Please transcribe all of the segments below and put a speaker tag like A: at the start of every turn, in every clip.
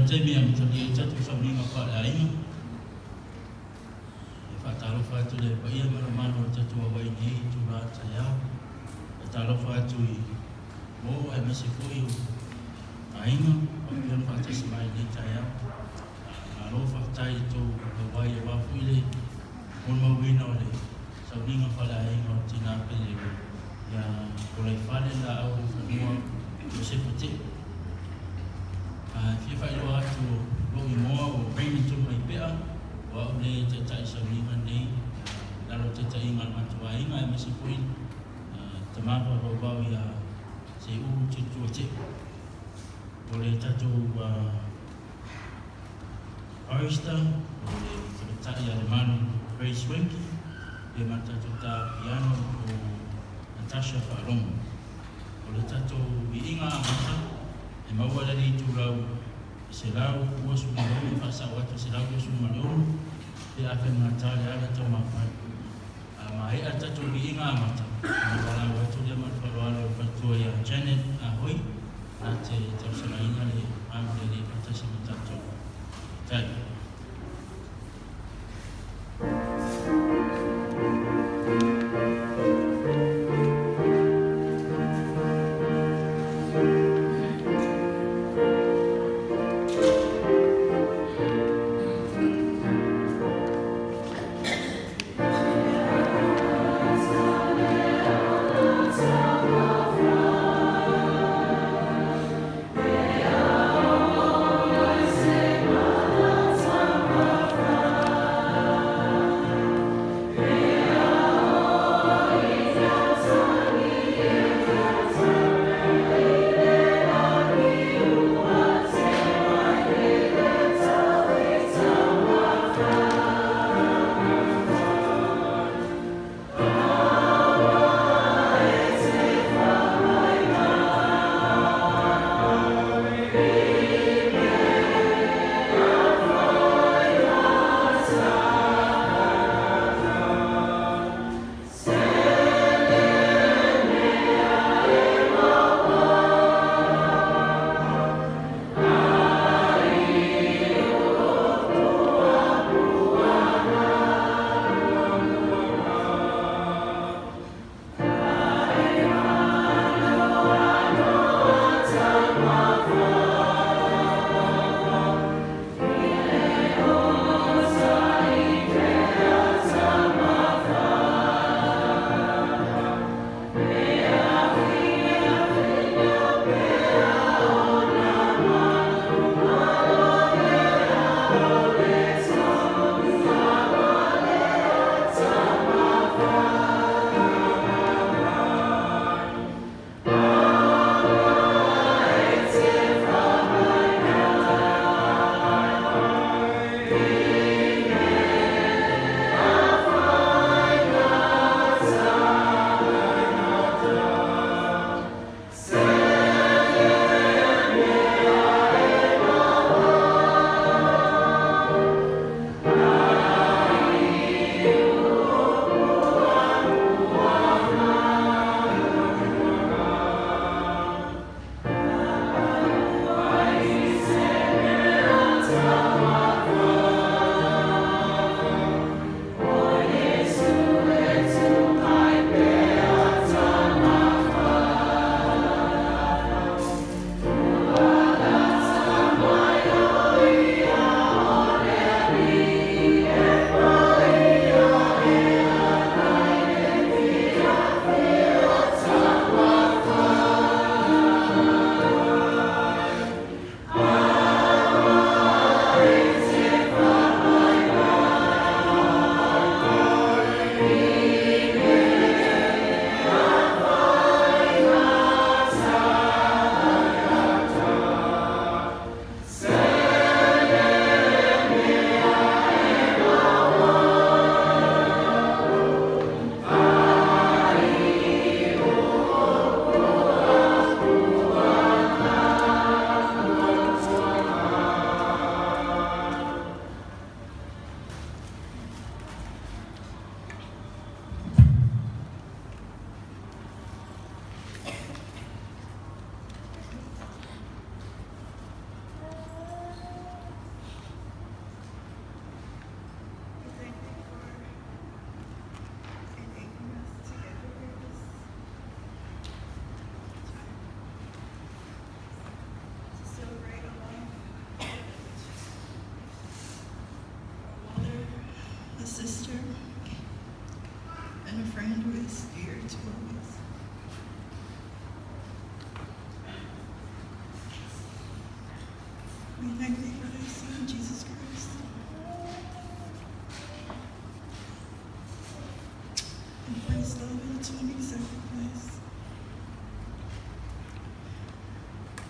A: taimi e amatalia ai tatou sauniga faaleaiga. E faatalofa atu i le paia ma le mamalu o le tatou auai i lenei itula taeao. E faatalofa atu i uo aemaise foi o aiga o faapea ona faatasi mai i lenei taeao. Malo faafetai i le tou auai aua foi le molimauina o le sauniga faaleaiga o tina pele ia Kolaifale Laau Fanua Iosefa Teo. E fia faailoa atu lou igoa o Raymond Tulumaipea, o au le taitai sauniga nei i lalo o taitaiga a le matou aiga aemaise foi tama faavauvau ia Seiulu Tutua Teo. O le tatou Chorister, o le Tamatai a le Malu Grace Wenke, ia ma le tatou ta piano o Natasha Faalogo. O le tatou viiga amata, e maua le alii itulau e 126 faasao atu e 126 pe a faigata le ala taumafai. A maea le tatou viiga amata, ona valaau atu lea ma le faaaloalo i le faletua ia Janet Ahoi, na te tausagaina le malu le alii faatasi ma tatou. Faafetai.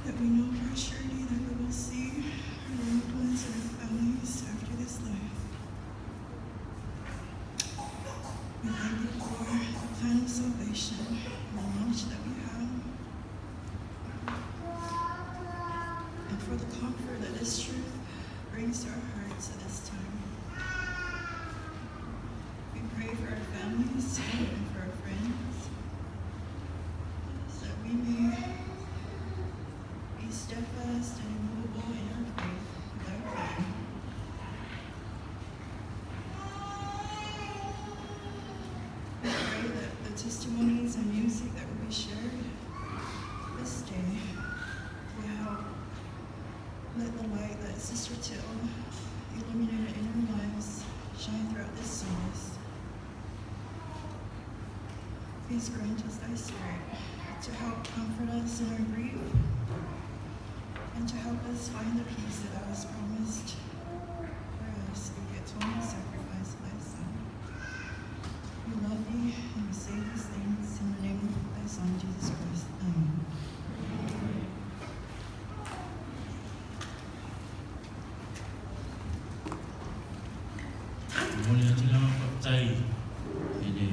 B: that we know for a surety that we will see our loved ones and our families after this life. We thank you for the plan of salvation and the knowledge that we have, and for the comfort that this truth brings to our hearts at this time. We pray for our families and for our friends, so that we may be steadfast and immovable in our faith without fear. We pray that the testimonies and music that will be shared this day will help let the light that Sister Till illuminated in our lives shine throughout this service. Please grant us thy spirit to help comfort us in our grief and to help us find the peace that thou hast promised for us through the atoning sacrifice of thy Son. We love thee and we say these things in the name of thy Son, Jesus Christ. Amen.
A: Momoli atu le agaga faafetai i le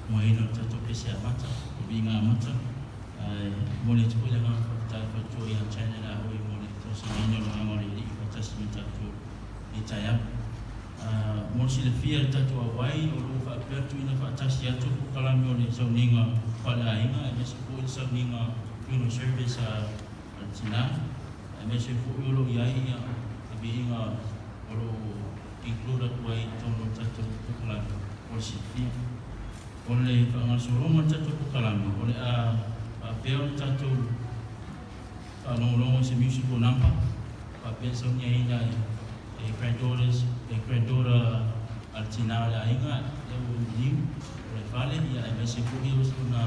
A: moaina o le tatou pese amata, o viiga amata. Ae momoli atu foi le agaga faafetai i le faletua ia Janet a oi mo le tausagaina o le agaga o le Alii faatasi ma tatou i lenei taeao. Mo le silafia e le tatou auai, o lo o faapea tuuina faatasi atu le polokalame o le sauniga faaleaiga aemaise foi le sauniga funeral service a le tina, aemaise foi o lo o i ai le viiga o lo o include atu ai i totonu o le tatou polokalame mo le silafia. O le faagasologa o le tatou polokalame, o le a faapea ona tatou faalogologo i se musical number, faapea le sauniaina e granddaughters, e granddaughter a le tina o le aiga lea ua maliu o le fale, ia aemaise foi o lona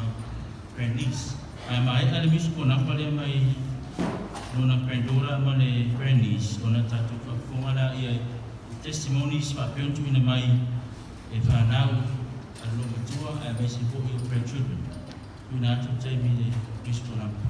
A: grandniece. Ae maea le musical number lea mai lona granddaughter ma le grandniece, ona tatou faafofoga laia i testimonies faapea ona tuuina mai e fanau a le loomatua aemaise foi o grandchildren. Tuuina atu le taimi i le musical number.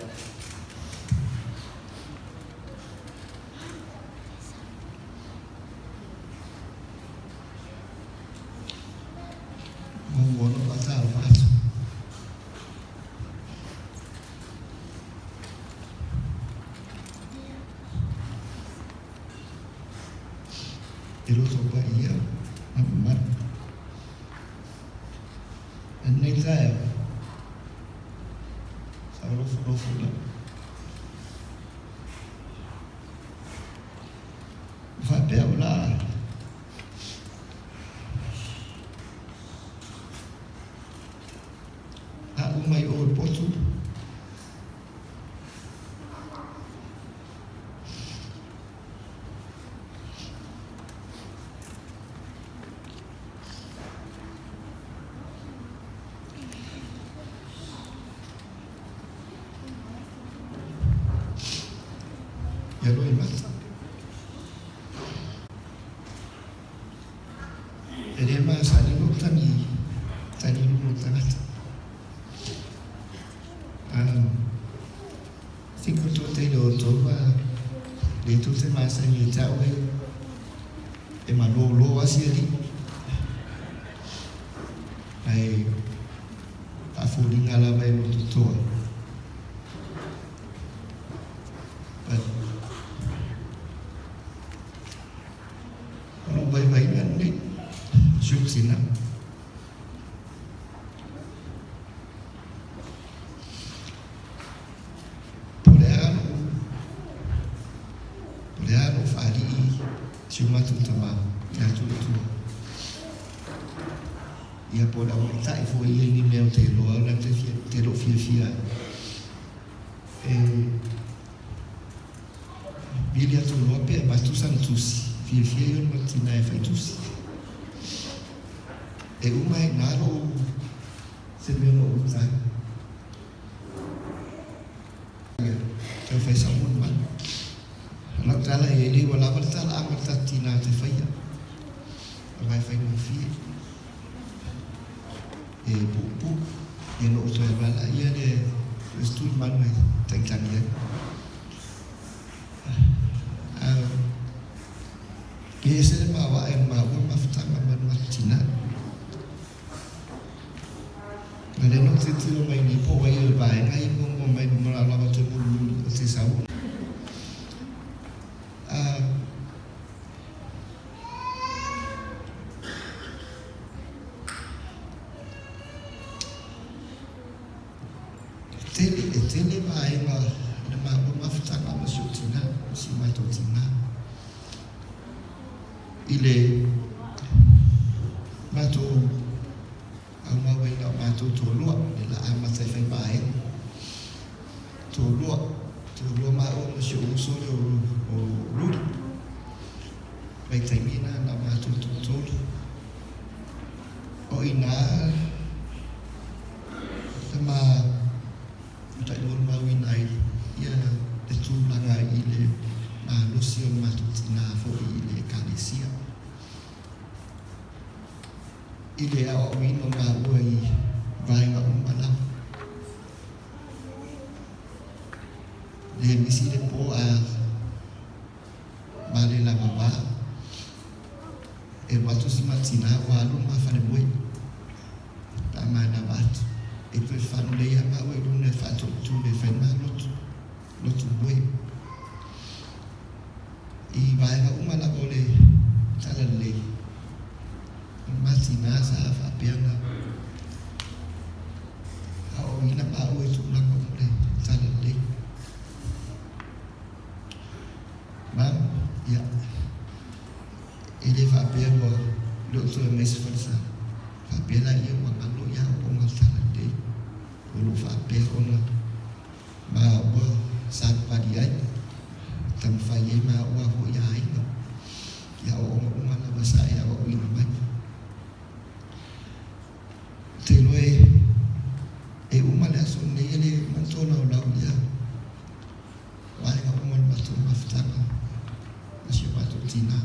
C: Ia. Muamua ona faatalofa atu. I roto paia ma mamalu. Lenei taeao, sa ou nofonofo lava. Faapea o la a uma i o i potu. Ia loa i mata. E le masani lou tagi, tagi lulu o tagata. Um, think o tō teile o tō a le tō te masani e tau e e malōlō asi ali. Ai faafolinga lava e loto toa. But o lou vaivaiga lenei, si ou tina. Po o le a lou, po o le a lou faalii si o matou tama ia Tuitua. Ia po o le aumaitai foi ia i ni mea ou te iloa ona te fia, te le o fiafia ai. E vili atu loa pe avatu sana tusi, fiafia ia o le matou e fai tusi. E uma ai i ina lou, se mea na ou uta ai. Ia, tau fai sao mo le malu. O lau tala ia, e le ua lava le talaaga o le tatou tina te faia. Aua e faigofie. E puupuu. Ia na ou toe alu lava laia lea e se tulimanu e tagitagi ai. E ese le maoae o le maua mafutaga ma le matou tina. A lea na ou tilotilo mai nei po o ai o le vaega ia muamua mai luma la lava toe mulimuli o te sau. Tele, e tele vaega le maua mafutaga ma si ou tina, ma si o matou tina. I le matou aumauina o matou toalua, le la amata e fai vaega. Toalua, toalua maua ma si ou uso lea o Rudi. Vaitaimi na na matou toatolu. O i ina le ma taimolimauina ai ia le tulaga i le malosi o le matou tina foi i le Ekalesia. I le aoaoina o maua i vaega uma lava. Le misi le po a ma le lava va. E alu atu si ma tina ua alu ma falemoe. Pe a manava atu. E toe fanulei a maua i luna e faatolotuli e fai ma lotu, lotu moe. I vaega uma lava o le talalelei, o le ma tina sa faapea ona aoaoina maua i tulaga uma o le talalelei. Ma'am, ia, e le faapea ua le o toe aumai se falesa. Faapea laia ua galo i aoaoga o le talalelei, o lo o faapea ona maua savavali ai, taumafai ai maua foi aiga i aoaoga uma lava sa e aoaoina mai. Ou te iloa e uma le aso lenei e le uma ona tolaulau ia vaega uma o le matou mafutaga ma si o matou tina.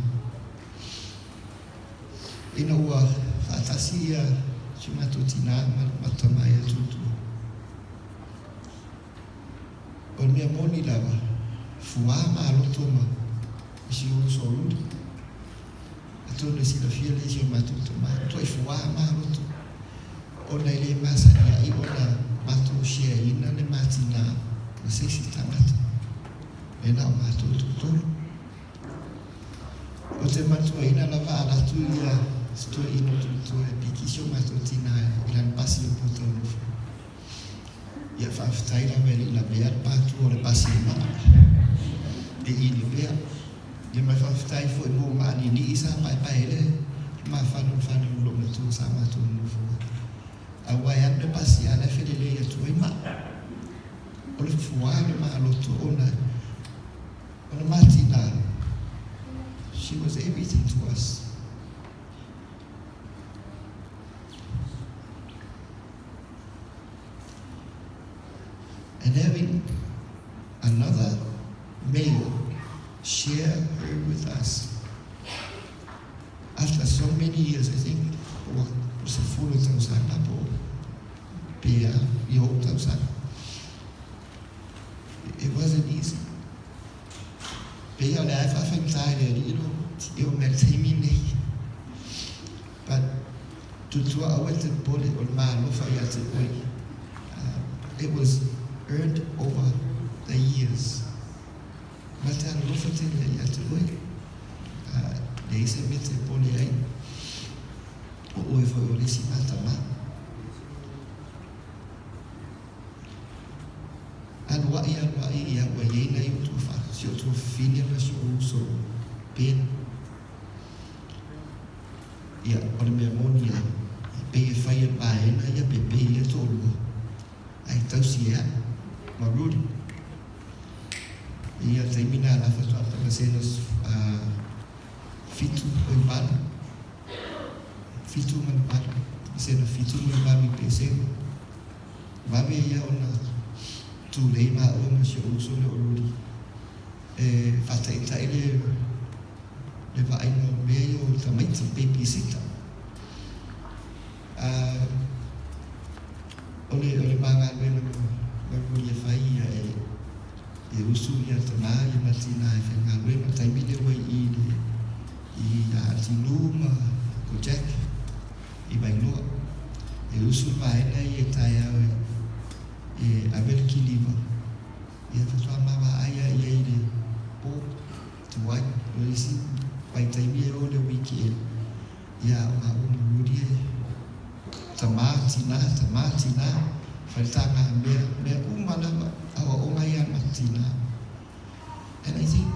C: Ina ua faatasi ia si o matou tina ma le matou tama ia Tuitua. Fuā maloto ma si ou uso o Rudy. Atonu e silafia le isi o matou tama, matuai fuā maloto ona e le masani ai ona matou share ina le ma tina ma se isi tagata, e na o matou toatolu. Ou te manatuaina lava a alu atu ia si toeaina o Tulitoa e piki si o matou tina i lana pasi o Puataunofo. Ia faafetai lava e le i lavea le patua o le pasi i maa e ili pea. Ia ma faafetai foi mo maaniinii sa paepae ai le mafana o le fanau o lou matua sa matou nonofo ai. Aua e alu le pasi a o la e felelei atu ai maa. O le fuā o le maaloto ona o le ma tina, she was everything to us. And having another male share her with us after so many years, I think ua 10 tausaga po o pe a i o'u tausaga. It wasn't easy. Pei o le a e faafaigata i le alii lo e oo mai i le taimi lenei. But tutua aua e te popole o le ma alofa ia te oe. It was earned over the years. Ma te alofa tele ia te oe. Leai se mea te popole ai. O oe foi o le isi ma tama. Alu ai alu ai ia ua i ai nai o tua fa, si o tua fafine ma si o uso Ben. Ia, o le mea moni lava, e pei e fai e le vaega ia pe pei ia toalua, ae tausi e au ma Rudy. I ia taimi na la faatoa tamasena 7 oi 8, 7 ma le 8, tamasena 7 ma le 8 i Pesega. Vave ia ona tulei maua ma si ou uso lea o Rudy e faataitai le le vaaiga o mea ia o tamaiti, babysitter. O le, o le ma galuega ma, ma Rudy e fai ia e, e usu ia tamā ia ma tinā e faigaluega, taimi lea ua i i le, i a Tilu ma ko Jack i Vailoa. E usu le vaega ia i taeao e, e ave le kiliva, ia faatoa ma vaai a ia i le pō. Tuai, o le isi vaitaimi e o le weekend, ia o maua ma Rudy e tamā, tinā, tamā, tinā, fai le tāga mea, mea uma lava, aoaoga ia ma tinā. And I think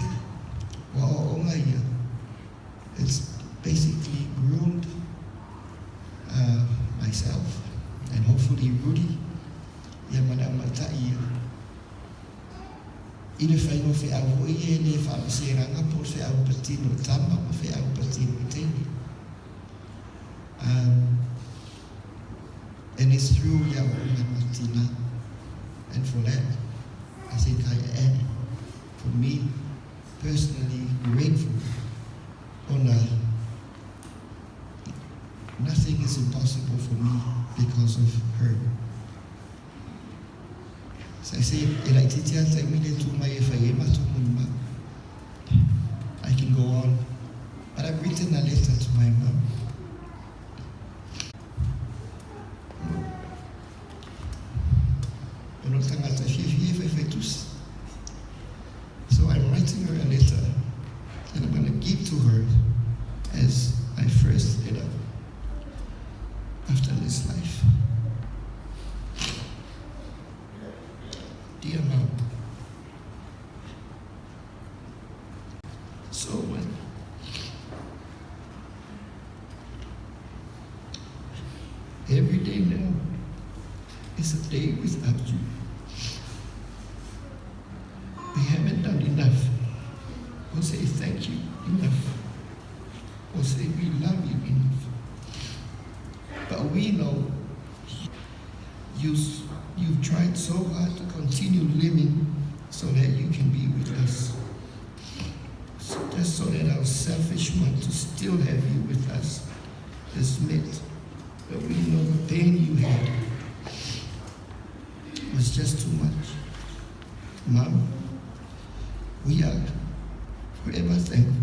C: o aoaoga ia, it's basically groomed myself and hopefully Rudy, ia ma le aumaitai ia. I le whai o feau hoi e le whaamaseraga po o le feau patino tama ma feau patino teine. And it's through ia o matina. And for that, I think I am, for me, personally grateful ona nothing is impossible for me because of her. As I said, e laitiiti lava le taimi lea e tu mai e fai ai matou molimau. I can go on, but I've written a letter to my mum. Ona o le tagata fiafia e faifai tusi. So I'm writing her a letter that I'm going to give to her as my first letter after this life. Dear Mom, so when every day now is a day without you. We haven't done enough or say thank you enough or say we love you enough. But we know you've tried so hard to continue living so that you can be with us. So just so that our selfish want to still have you with us is met. But we know the pain you had was just too much. Mom, We are forever thankful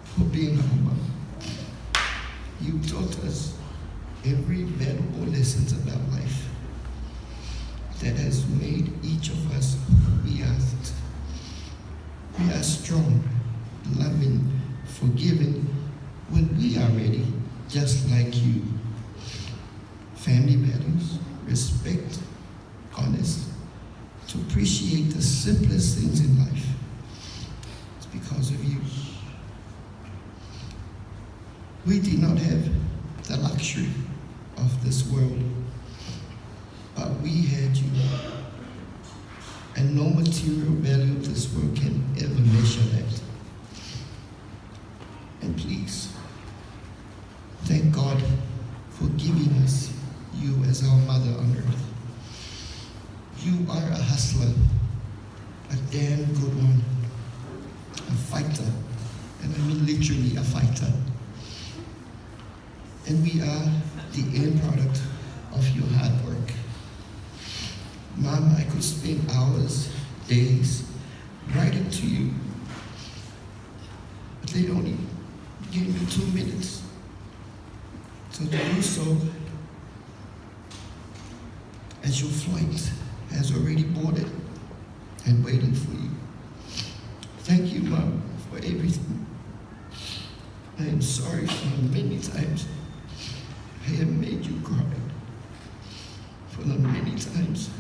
C: for being our mom. You taught us every valuable lessons about life that has made each of us who we are. We are strong, loving, forgiving when we are ready, just like you. Family values, respect, honest, to appreciate the simplest things in life. It's because of you. We did not have the luxury of this world, but we had you. And no material value of this world can ever measure that. And please, thank God for giving us you as our mother on earth. You are a hustler, a damn good one, a fighter, and I mean literally a fighter. And we are the end product of your hard work. Mom, I could spend hours, days writing to you, but they only gave me 2 minutes. So to do so, as your flight has already boarded and waiting for you. Thank you, Mom, for everything. I am sorry for the many times I have made you cry. For the many times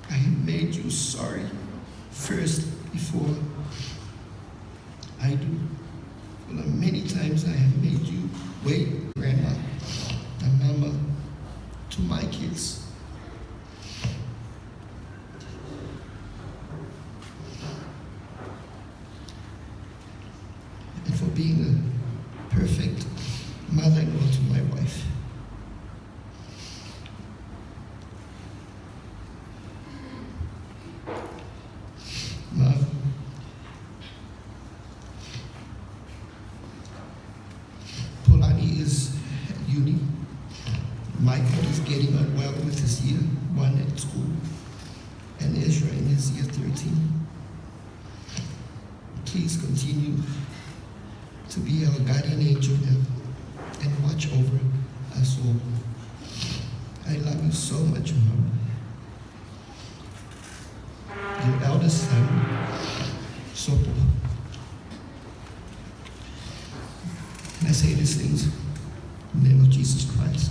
C: I have made you sorry first before I do. For the many times I have made you wait, Grandma and Mama, to my kids. And for being a perfect mother-in-law to my wife. Mom, Pulani is at uni. Michael is getting on well with his year 1 at school, and Ezra in his year 13. Please continue to be our guardian angel now and watch over us all. I love you so much, Mom. Your eldest son, Sopo. And I say these things in the name of Jesus Christ.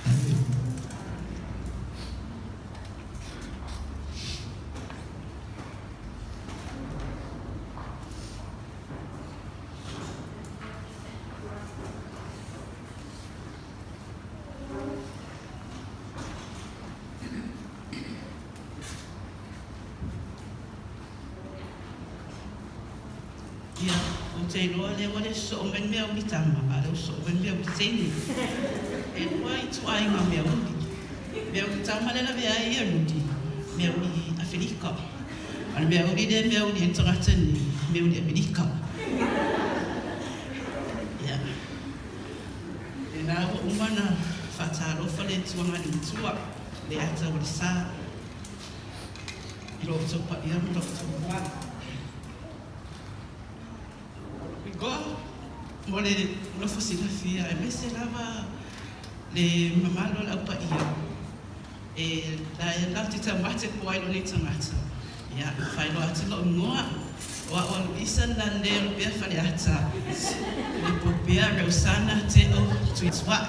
C: Amen.
D: Ia, ou te iloa lea ua le sosoo mai le mea uli tama, a o lea ua sosoo mai le mea uli teine. E lua ituaiga mea uli. Mea uli tama lea e lavea ai ia Rudy, mea uli Afelika. A o le mea uli lea e mea uli ai le tagata nei, mea uli Amerika. Ia, lena ua uma ona faatalofa le Atua Galematua, le ata o le sa i lo outou paia ma lo outou mamalu. O lou igoa mo le nofo silafia aemaise lava le mamalu o le au paia e latou te taumate po o ai lou nei tagata. Ia, e faailoa atu lou igoa, o au a Luisa Laleo Lupea Faleata, Lepo Pea Rosana Teo Tuitua'i.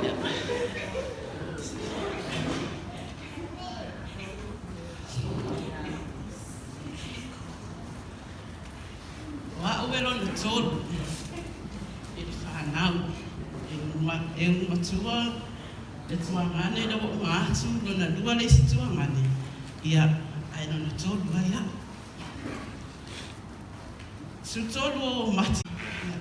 D: Ia. O a'u e lona tolu i le fanau, e ū matua le tuagane ina ua uma atu lona lua le isi tuagane, ia, ae lona tolu ai a'u. Su tolu o mati, ia,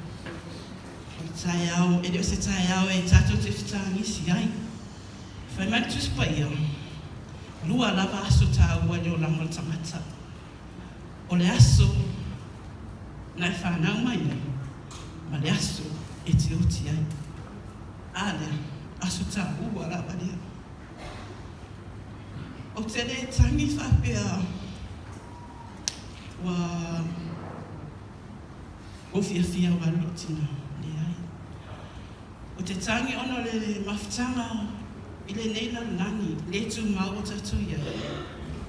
D: o le taeao, e le o se taeao e tatou te fetagisi ai. Fai mai le Tusi Paia, Lua lava aso taua i le olaga o le tagata. O le aso na e fanau mai ai, ma le aso e te oti ai. A lea, aso taua lava lea. Ou te le tangi faapea. Ua ou fiafia ua alu lou tina. Leai. O te tagi ona o le mafutaga i lenei lalolagi le tumau o tatou i ai,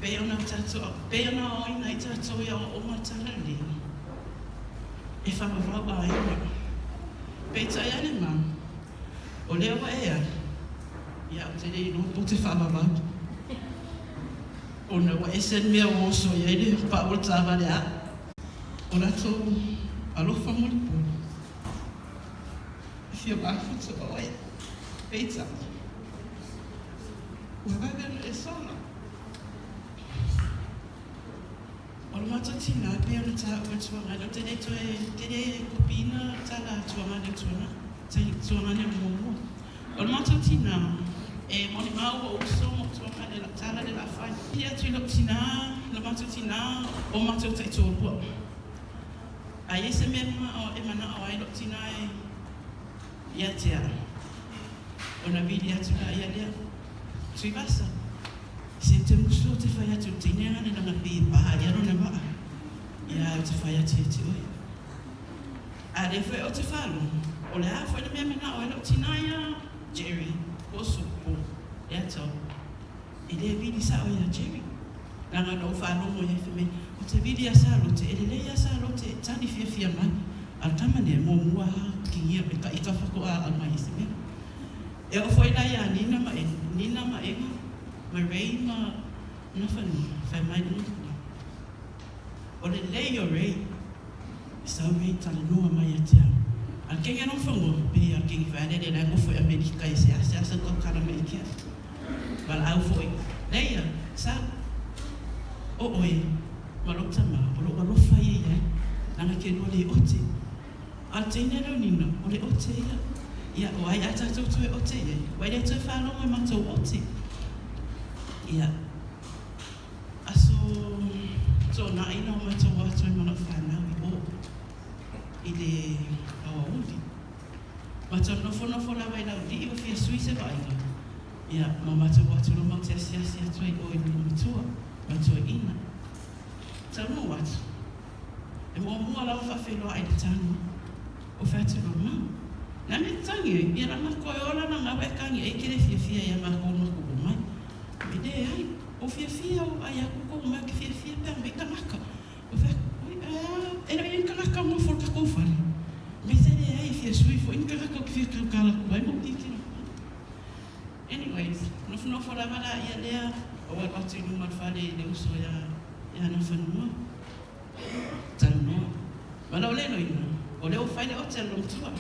D: pei ona tatou, pei ona aoaoina ai tatou i aoaoga talalelei e faavavau aiga. Peitai ane ma, o lea ua e alu, ia ou te le iloa po o te faavavau, ona ua ese le mea ua oso i ai le pau o le taavale a. O latou alofa molimoli. E fia mafuta oe, peitai, ua vave ona e sola. O le matou tina e pei ona taua e Tuagane, ou te le toe, te le kopiina tala a Tuagane o Tuana, Tuagane o muamua. O le matou tina, e molimau ua uso ma Tuagane lau tala le la fai. Pili atu i lou tina, lo matou tina, o matou taitoalua. A i ai se mea e manao ai lou tina e ia te au, ona vili atu laia lea, Tuivasa, se te musu o te fai atu i le teine lana lana pei e pa ia lona vaa, ia au te fai atu ia te oe. A lea foi ou te faalogo, o le a foi le mea e manao ai lou tina ia Jerry, po o Supo, lea tau. E le vili sao ia Jerry. Leaga na ou faalogo i ai fai mai, ou te vili ia Salote, e lelei ia Salote e tali fiafia mai. A o le tama lea, muamua lava kigia me ka ika faatoa aumai i se mea. E oo foi la ia Nina ma Nina ma Ega, ma Ray ma Nafanua, fai mai le matua, O lelei o Ray, e sau Ray talanoa mai ia te au. A o le kegi a Nafanua, pei a le kegi fai alele la e nofo i Amerika e seasea sau tautala mai ia te au. Valaau foi. Leia, sa, o oe ma lou tama, o lou alofa ia i ai, leaga ke lua le ote. A o le teine lea o Nina, o le ote ia. Ia, o ai a tatou toe ote i ai? Ua e le toe faalogo i matou ote. Ia, aso Toonai na o matou o atu ai ma lau fanau i o, i le aoauli. Matou nofonofo lava i Laulii ua fia sui se vaaiga, ia, ma matou o atu loa matou te asiasi atu ai i o i lou matua, matua ina. Taunuu atu, e muamua lava faafeiloai i le taga. Ou fai atu loa, Ma, na me tangi ai, ia la makou e ola la ngau e tangi ai ke le fiafia ia makou ma kuʻu mai. Me leai, ou fiafia ou ai aku kou mai ke fiafia pe a mai kanaka. Ou fai atu, Oi, ae a, e le o i ai ni kanaka o nofo i le tatou fale? Me te leai, e fia sui foi ni kanaka ou te fia tautala atu ai ma ou tilotilo atu ai. Anyways, nofonofo lava laia lea, ou alu atu i luma o le fale i le uso ia, ia Nafanua, talanoa. Ma lou leloina, o lea ua fai le ote a le lomatua.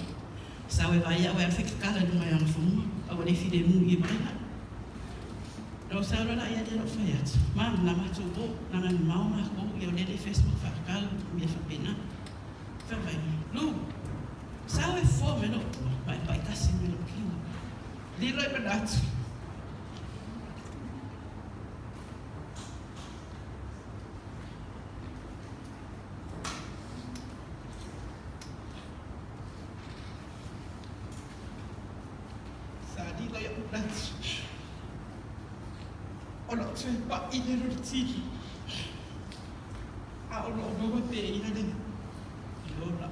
D: Sau e vaai au e alu fai tatala i luma ia Nafanua, a ua le filemu i e vaai la'u. Na ou sau loa laia lea lou fai atu, Ma, na matou o, leaga e mamao makou, ia o lea le Facebook faakau, mea faapena. Fai mai, Lu, sau e fofo mai lou pua, ma e pai tasi mai lou kino. Lilo i manatu. Sa lilo i ou manatu. O lou toe paʻi lea o le tili, a o loo maua pea ia le ola.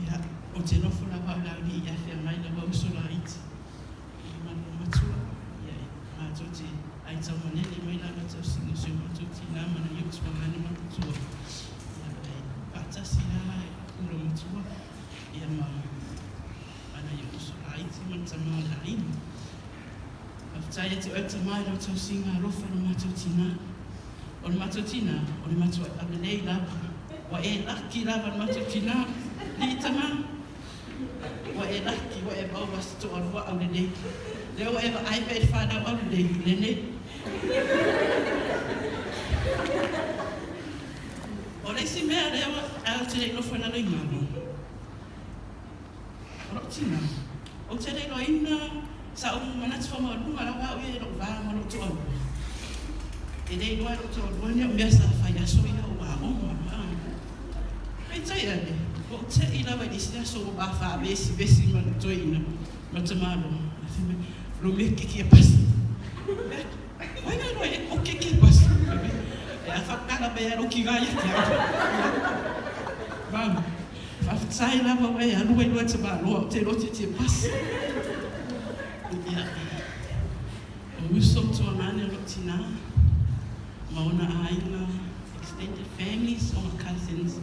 D: Ia, ou te nofo lava au Laulii i afea mai lava uso laiti i ma lou matua. Ia, e matou te ai taumalele mai la ma tausiga o si o matou tinā ma nai ou tuagane ma matua. Ia, e faatasi la e ku lou matua, ia ma Ana i uso laiti ma le tama o le aiga. Faafetai ia te oe tama i lau tausiga alofa i lo matou tina. O le matou tina, o le matua aulelei lava. Ua e laki lava le matou tina, lii tama. Ua e laki, ua e maua se toalua aulelei. Lea ua e vaai pea i le fanau aulelei, lenei. O le isi mea lea ua, ae ou te le i nofo i lalo i galu. O lou tina, ou te le iloaina sa ou manatu faamaualuga lava au ia i lou va ma lou toalua. E le iloa e lou toalua ni au mea sa fai i aso ia o aoga. Peitai ane, ua ou te'i lava i le isi aso ua ma faavesivesi ma le toeaina ma tamaloa. Ae fai mai, Lo mea kiki a pasi. O ai na iloa ai e oke kepasi? E a faatala mai lava lou kiga ia te au. Ia. Mau. Faafetai lava oe e alu ai loa e tamaloa ou te iloa tietie pasi. Ia. O uso ma tuagane o lou tinā ma ona aiga, extended families, ona cousins.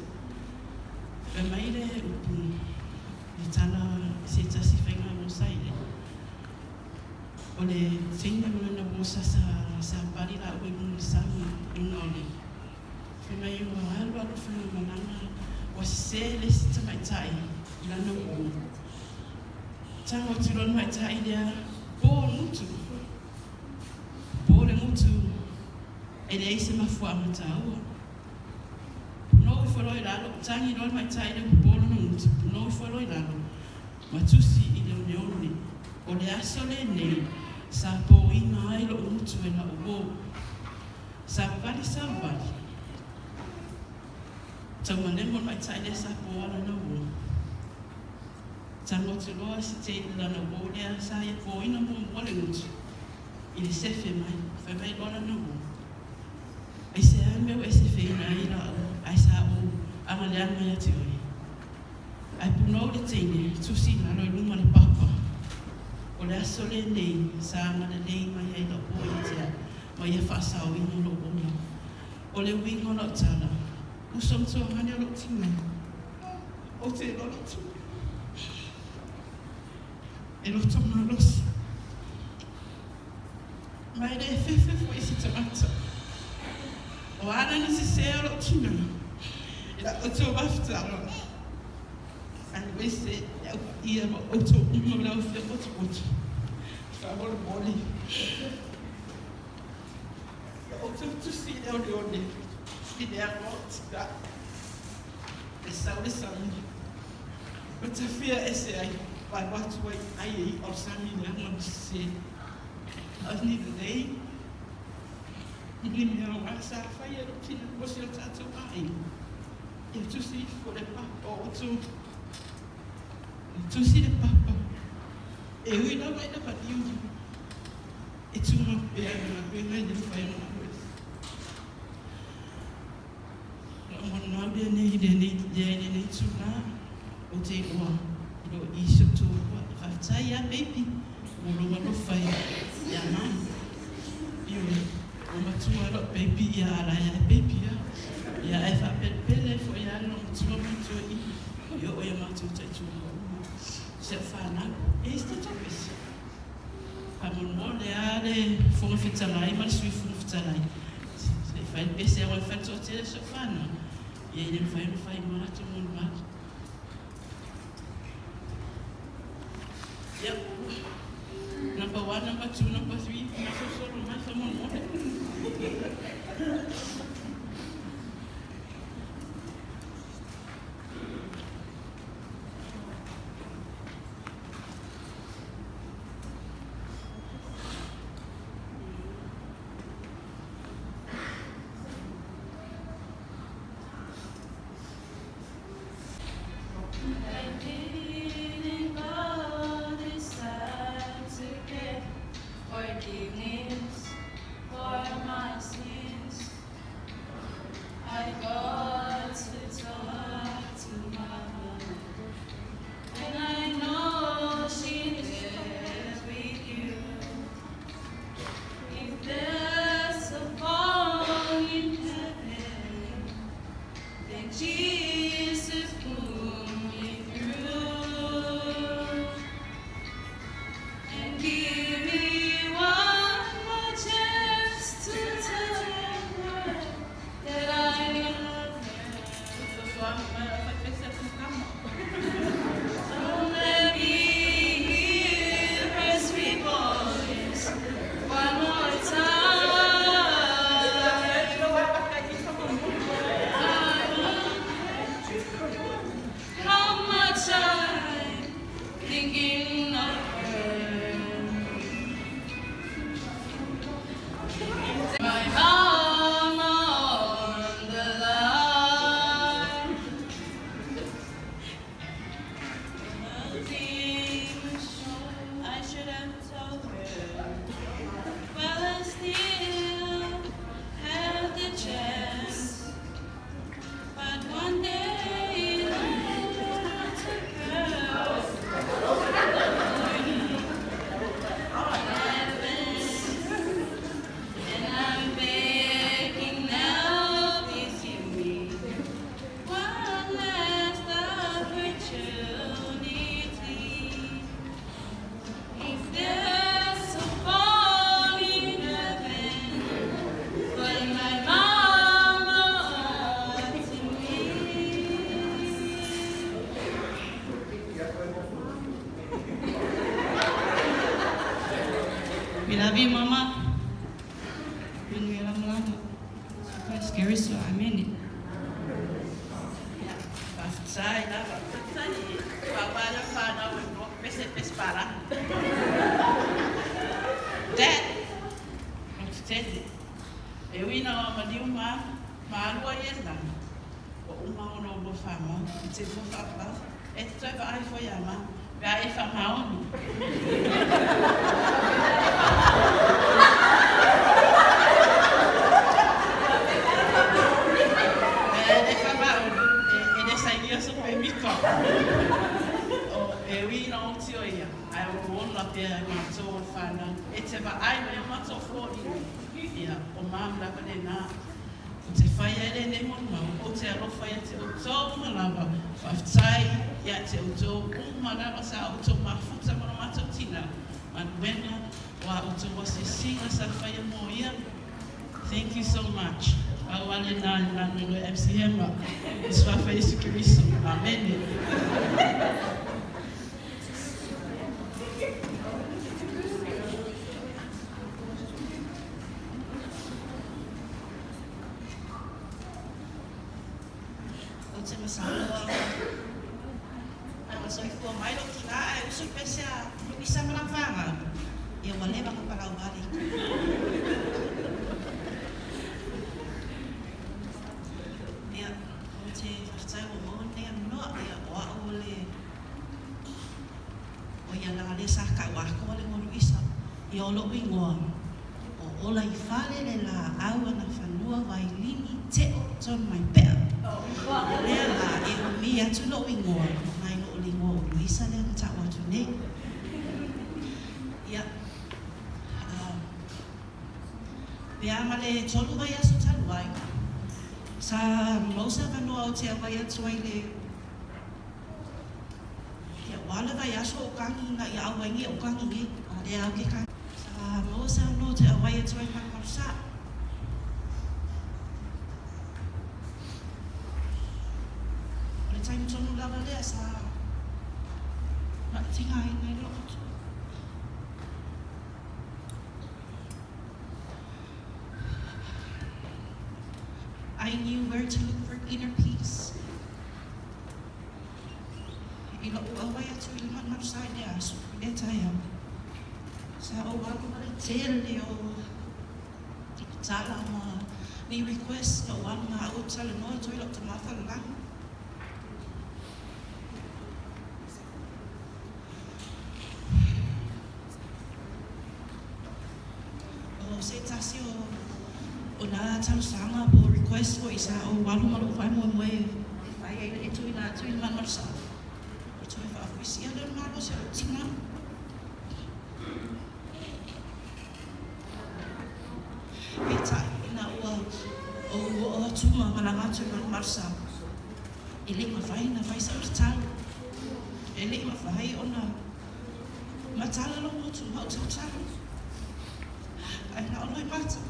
D: Fai mai le upu, le tala i se tasi faiga uo sa i ai. O le teine ma lana uo sa sapali laua i luga o le sami, i luga o le. Fai mai ua alu alu faigamalaga ua sese le isi tamaitai i lana uo. Tago atu loa le tamaitai lea, po le gutu. Po le gutu e leai se mafuaaga taua. Punou ifo loa i lalo, tagi loa le tamaitai lea ua po lona gutu, punou ifo loa i lalo ma tusi i le oneone, O le aso lenei sa poina ai lo'u gutu e la'u uo. Savavali, savavali. Taumalemo le tamaitai lea sa poa lana uo. Tago atu loa si te lana uo lea sa ia poina muamua le gutu i le sefe mai, fai mai loa lana uo, Aisea le mea ua e sefeina ai la'u ae sa ou agaleaga ia te oe? Ae punou le teine, tusi i lalo i luma le papa. O le aso lenei sa agalelei mai ai la'u uo ia te au ma ia faasaoina lou ola. O le uiga o lau tala, uso ma tuagane o lou tina, ou te iloa lou tina e loto malosi. Ma e le fefe foi i se tagata. O a lana sesē o lou tina i la outou mafutaga, aemaise le au paia ma outou uma o le au fia potopoto, faamolemole ia outou tusi i le oneone i le aga o tina e sau le sami ma tafia ese ai ma alu atu ai ai e i'a o le sami i le aga ma sesē. A o ni lelei ni mea aoga sa fai e lou tina mo si o tatou aiga. Ia tusi ifo le papa o outou. Ia tusi le papa. E ui lava ina maliu, e tumau pea le galuega e le mafai ona aluese. O lau molimau lenei i lenei itulā, ou te iloa i lou i si ou toalua. Faafetai lava baby mo lou alofa ia mai. Ioe, ua matua lou baby ia ala e ae baby a. Ia ae faapelepele ai foi lava le loomatua ma le toeaina e oo i a matou taitualua uma. Si au fanau, e i ai se tatou pese? Faamolemole lava le Fofoga Fetalai ma le Sui Fofoga Fetalai, se i fai le pese aua e fai le toatele o si au fanau, ia e le mafai ona fai uma latou molimau. Ia, number one, number two, number three, masolosolo mai faamolemole.
E: I didn't go this time to get forgiveness for my sins. We love you, Mama. Manuia lamalama. Surprise Keriso. Amene.
D: Faafetai lava. Faafetai e papa le whanau e mo pese pese para. Dad, o te tete. E ui na o maliu ma, ma alua i e lana. Ua uma ona o lua whamau. I te fua whaapala. E te toi vaai fua ia ma. Pe a e whamaoni. E le whamaoni. E le sainia so pe miko. O e ui na o tio ia. Ai o ona pea e mātou o whanau. E te vaai mai o mātou fō i. Ia, o mam lava le nā. O te whai e le nei mo mau. O te alofa ia te outou uma lava. Faafetai ia te outou uma lava sa outou mafuta ma lo matou tina. Manuena o a outou asiasiga sa faia mo ia. Thank you so much. Pau lava lena i le lanu e MC Hammer. I le Suafa o Iesu Keriso. Amene. Ou te masalo a ana soifua mai lou tina ae usu i pese a Luisa ma lana fanau, ia ua leva ona palau vale i tua. Ia, ou te faafetai ua maua lenei avanoa, ia o au o le o ia la lea sa kau atoa le igoa Luisa, ia o lo'u igoa o Ola i fale le laau ana fanua vailini teo John mai pea. O lea la e umi atu lo'u igoa nai lo'u le igoa o Luisa lea na ta'u atu nei. Ia, pe a ma le 3 vaiaso talu ai, sa mau se avanoa o te auai atu ai le Ia, ua le vaiaso o kagi ina ia auai nei o kagi nei, a lea au ke kagi. Sa maua se avanoa o te auai atu ai Malumalu sa. O le taimi tonu lava lea sa maʻatigaina ai lo'u matua. I knew where to look for inner peace. I lo'u auai atu i le malumalu sa i lea aso, i lea taeao, sa ou alu ma le tele o tala ma ni request na ou alu ma au ou talanoa atu ai la'u tama falalagi. O se tasi o o nā talosaga po o request fo'i sa ou alu ma lo'u faamoemoe e fai ai e tuuina atu i le malumalu sa, o le toe faafoisia lea o le malosi o lou tina. Peitai, ina ua ou oo atu ma malaga atu i le malumalu sa, e le i mafai ona fai sa'u tatalo, e le i mafai ona matala lou motu ma ou tautalo, ae na o loimata.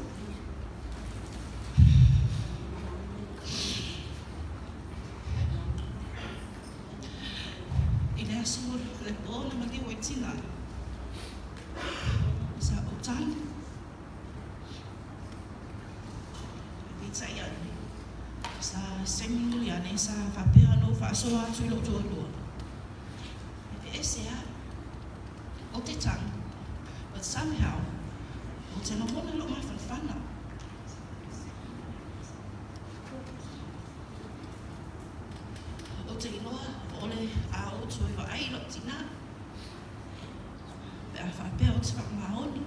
D: I le aso le pō na maliu ai tina, sa ou tagi. Peitai ane, sa se taimi mulimuli ane sa faapea ona ou faasoa atu i lou toalua. E ese a, o te tagi, but somehow, ou te lagona lou mafanafana. Ou te iloa o le a ou toe vaai i lou tina, pe a faapea ou te faamaoni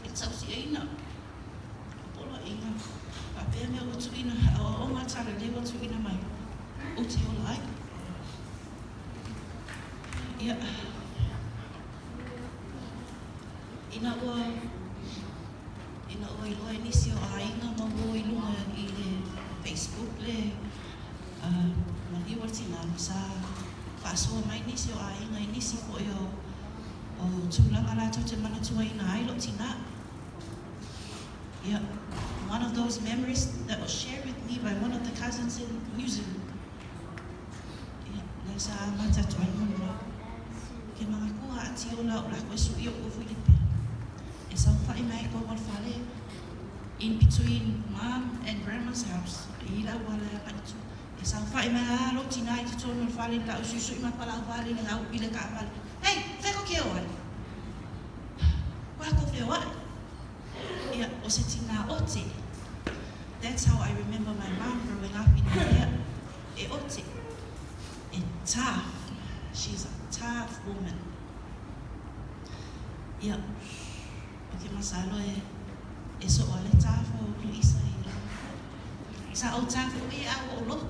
D: i le tausiaina o poloaiga faapea mea ua tuuina, aoaoga talaleu ua tuuina mai, ou te ola ai. Ia, ina ua ina ua iloa e nisi o aiga ma uo i luga i le Facebook le maliu o le tina, sa faasoa mai nisi o aiga i nisi fo'i o o tulaga latou te manatuaina ai lou tina. Ia, one of those memories that was shared with me by one of the cousins in New Zealand. Ia, lea sa amata atu ai le molimau. Ke magaku a ati o la o lako e suʻi o kofu i le pea. E saofaʻi mai ai totonu o le fale in between mom and grandma's house e i le auala e agai i tua. E saofaʻi mai lava lou tinā i totonu o le fale i le laʻau suisui ma palauvale i le au i le kaʻawale. Hey, fea kou te o ai? Ua kou feoaʻi. Ia, o se tinā ote. That's how I remember my mom growing up in India. E ote. E tough. She's a tough woman. Ia, o ke masalo e e soʻo ale tough o Luisa i la. Sa ou tough o e au o loku.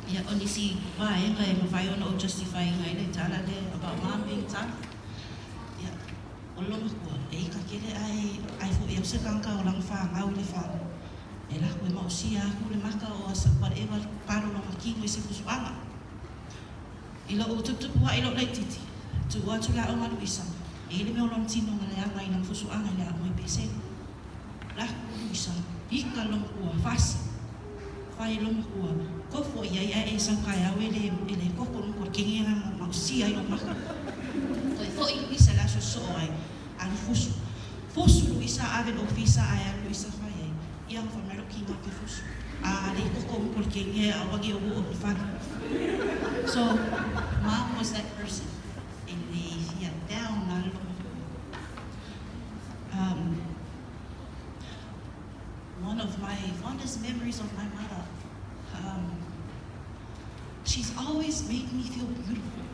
D: Ia, o nisi vaega e mafai ona ou justify ina ai le tala lea about mom being tough. Ia, o le lomakua, e ika kele ae ai foʻi au se kanaka o lana fanau i le fale. E lako e maʻosia aku le maka o asa whatever palo lona kino i se fusuʻaga. I loʻu tuputupu aʻe i loʻu laitiiti, tuʻu atu le aʻoga Luisa, e i le mea o lona tino na leaga i lana fusuʻaga i le aʻoga i Pesela. Lako Luisa, ika lomakua, fasi. Fai lomakua, kofo i ai ae e sau kaeao e le e le koko no kua kenge lana maʻosia ai lo maka. Toe foʻi Luisa le aso soo ai, alu fusu. Fusu Luisa ave le ofisa ae alu Luisa fai ai. Ia fa mai lou kino ke fusu. A le koko mo kua kenge a wagi o o le fale. So, mom was that person. E le fia down a le lomakua. Um, one of my fondest memories of my mother, um, she's always made me feel beautiful.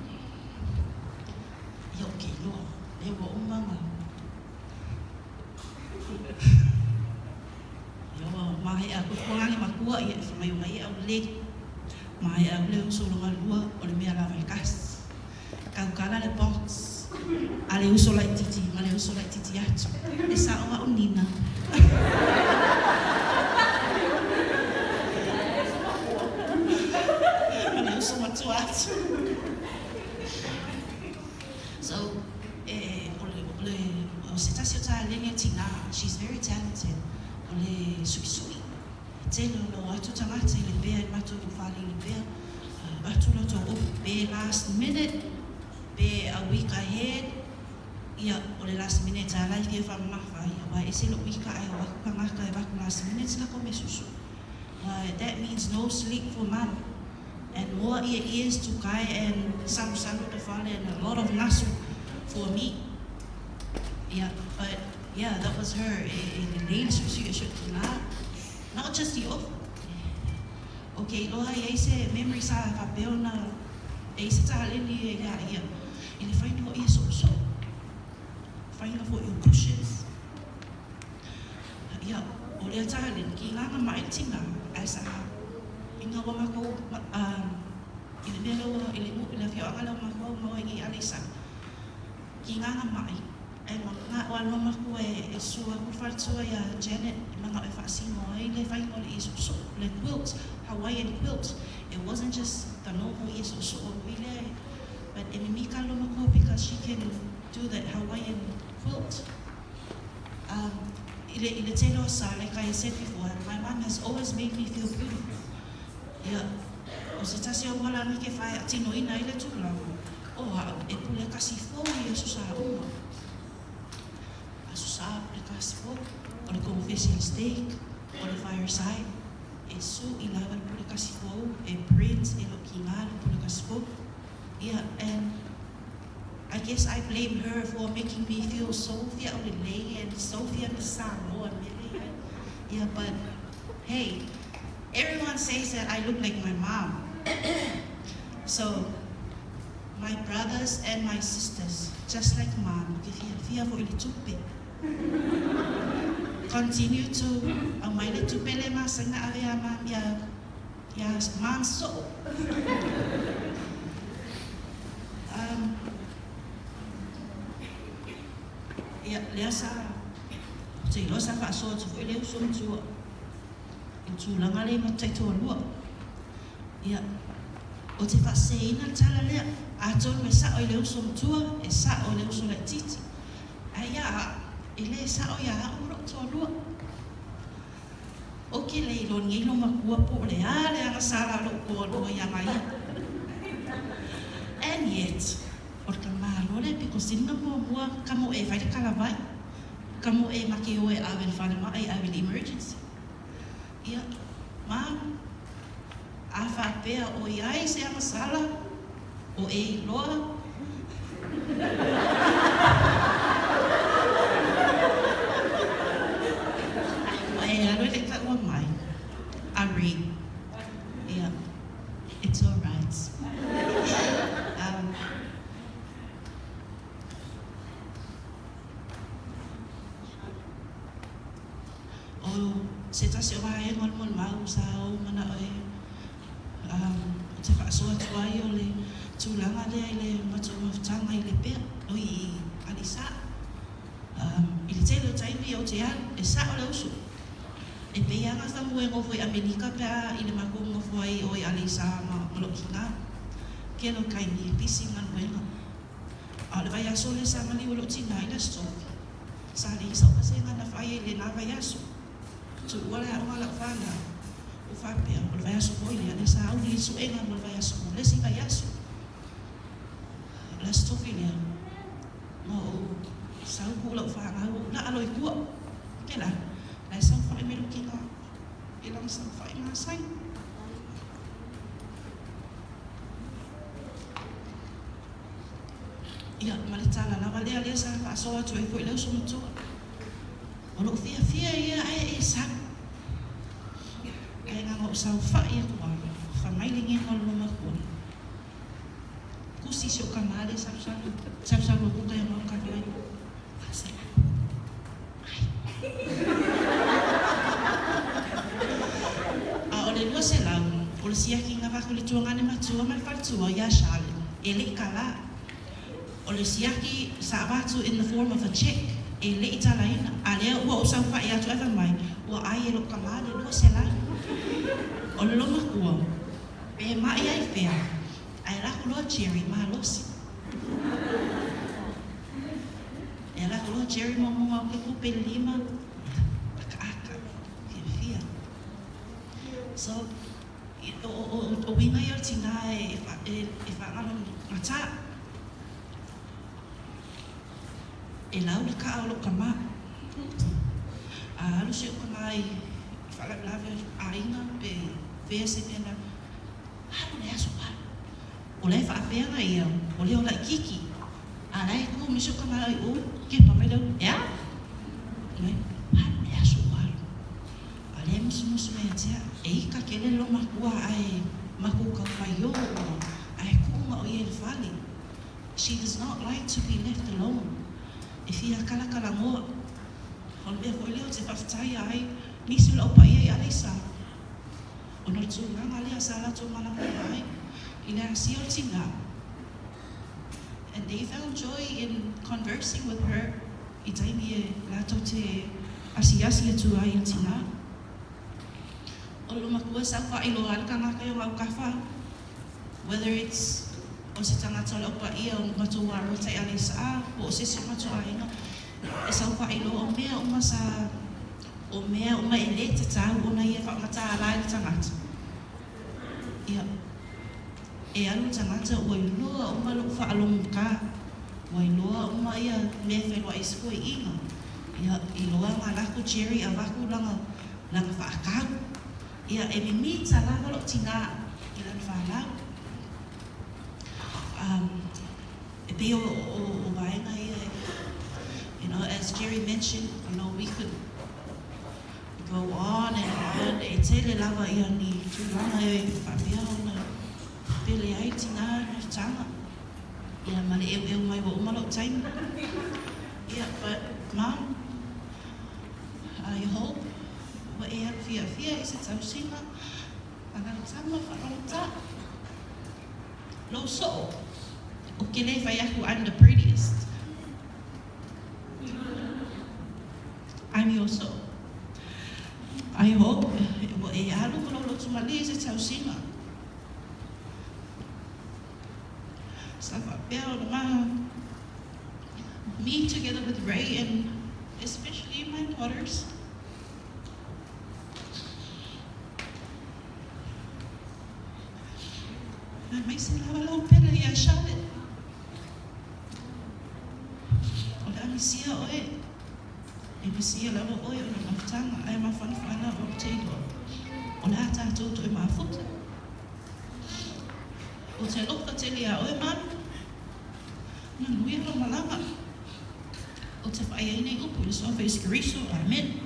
D: Ia o ke iloa, le ua uma na. Ia ua maheʻa aku kuangi makua ia e whamai o mai au le. Maheʻa au le uso longa lua o le mea lava e kasi. Kaukala le box a le uso laititi ma le uso laititi atu. E sao aʻu nina. Ma le uso matua atu. So, e, o le, o le, o se tasi o taleni a tinā, she's very talented, o le suʻisuʻi. E tele o lou atu tagata i le pea i matou fale i le pea, avatu latou ofu pe last minute pe a week ahead, ia o le last minute a la i fia whamamafa ia wa ese lou ika ae o aku kangaka e vaku last minute lako me susu. Wa that means no sleep for mum and more ear ears to kai and salusalu the fale and a lot of nasu for me. Ia but Yeah, that was her e e lelei le suisui e suʻi la. Not just i ofu. Okay, iloa i ai se memory sa faapea ona e i se taleni e ia ia i le whainga o ia soʻosoʻo. Whainga foʻi o bushes. Ia, o lea taleni ki ngā ngā mai tina as a i ngā wa makou um, i le mea lea i le mu i le afioaga lea o makou mau ai i Aleisa. Ki ngā ngā mai. E manaʻo a lomakua e sua aku faletua iā Janet e manaʻo e faasino ai le whainga o le ie soʻosoʻo, le quilt, Hawaiian quilt. It wasn't just the normal ie soʻosoʻo nui lea, but e mimika lomakua because she can do that Hawaiian quilt. Um, i le, i le tele o sa, like I said before, my mom has always made me feel beautiful. Ia, o se tasi o wala na ke whae a tino ina i le tūlanga, o ha'u e pule kasi fou i aso sa uma. Aso sa pule kasi fou, o le confession steak, o le fireside, e su i lava le pule kasi fou, e print, e loki ngā le pule kasi fou. Ia, and I guess I blame her for making me feel so fia o le lei and so fia me Samoa mele ai. Ia, but hey, everyone says that I look like my mom. So, my brothers and my sisters, just like mom, ke fia fia foʻi le tupe. Continue to aumai le tupe le masina ave iā mom ia ia mom soo. Um, ia, lea sa, te iloa sa faasoa atu foʻi le uso matua i le tulaga lea i Mataitoalua. Ia, o te faaseseina le tala lea, atonu e sao i le uso matua, e sao i le uso laitiiti. Ae ia a'u, e le sao iā a'u ma lo'u toalua. Ou te le iloa nei lou matua po o le a le agasala a lou toalua ia ia. And yet, o le tamāloa lea pito sili ona muamua ka mo e fai le talavai, ka mo e make o e ave i le falemai, ave i le emergency. Ia, ma, a faapea o i ai se agasala, o e iloa, Ae ua e alu e le i taua mai, Ari. Ia, it's alright. Um, o se tasi o vaega o le molimau sa ou manao e um, ou te faasoa atu ai o le tulaga lea i le matou mafutaga i Lepea, oi i Aleisa. Um, i le tele o taimi ou te alu, e sao le uso. E pei lava na fagu e nofo i Amelika pe a i le makou nofo ai o i Aleisa ma ma lou tina. Kelo taimi e pisi galuega. A o le vaiaso lea sa maliu e lou tina i le Aso Tofi, sa leai sau vasega na fai ai i lena vaiaso. Tuua le aoga a lau fanau, ua faapea, o le vaiaso foi lea, lea sa auli ai suega mo le vaiaso mo le isi vaiaso. O le Aso Tofi lea, na ou sau ku lau fanau ou laa loa i tua. Pela, la e saofai mai lou tina i lana saofai masani. Ia, ma le tala lava lea lea sa faasoa atu ai foi le uso matua. O lou fiafia ia ae e sau. Ae na ona ou saofai atu lava, fai mai le gego a le loomatua. Tusi si ou tama lea e salusalu, salusalu atu tai o maota mai. Faasalamu. Ai. A o le 200, o le siaki na avatu i le tuagane matua ma le faletua ia Charlotte, e le i tala. O le siaki sa avatu in the form of a check, e le i talaina. A lea ua ou saofai atu ae fai mai, ua ai e lou tama le 200. O le loomatua, pe ma'i ai fea, ae alu atu loa Jerry malosi. E alu atu loa Jerry ma moa o ke tupe i le lima, ia, akaaka, fiafia. So, o, o, o uiga ia o le tinā e, e, e faagalo gata. E lau le ka'a o lou tama. A alu si ou tama i faalavelave aiga pe fea se mea na, alu le aso alu. O la e faapea ia, o lea o laitiiti. A la e tu mai si ou tama i o, kepa mai le ulu, e a? Mai, alu le aso ua alu. A lea e musumusu mai ia te au, e ika tele le loomatua ae matou tau faio ua ae tuu ma o ia i le fale. She does not like to be left alone. E fia kalakalanoa. O le mea foi lea ou te faafetaia ai nisi o le aupaia i Aleisa, ona o le tulaga lea sa latou malamalama ai i le asia o le tinā. And they found joy in conversing with her i taimi e latou te asiasi atu ai i le tinā. O le loomatua e saofai loa ai le tagata i ona autafa, whether it's o se tagata o le aupaia o matou aloa i Aleisa po o se isi o matou aiga, e saofai loa o mea uma sa o mea uma e lē tatau ona ia faamatala ai le tagata. Ia, e alu le tagata ua iloa uma lou faalogogā, ua iloa uma ia mea e feiloai ai se toeaina. Ia, iloa na alu atu Jerry avatu lana lana faatau. Ia, e mimita lava lou tinā i lana fanau. Um, e pei o, o, o vaega ia, as Jerry mentioned, we could go on and on, e tele lava ia ni tulaga e faapea ona pele ai tinā mafutaga. Ia, ma le ʻeuʻeu mai ua uma lou taimi. Ia, but Mom, I hope ua e alu fiafia i se tausiga a lau tama faalogotā. Lou soo, ou te le fai atu I'm the prettiest. I'm your soo. I hope ua e alu ma lou loto malie i se tausiga. Sa faapea ona ma me together with Ray and especially my daughters. Aemaise lava lau pele ia Charlotte. O le a misia oe. E misia lava oe o le mafutaga ae mafanafana ou te iloa o le a tatou toe mafuta. Ou te alofa tele iā oe Malu. Manuia lou malaga. Ou te faai ai nei upu i le Suafa Iesu Keriso. Amen.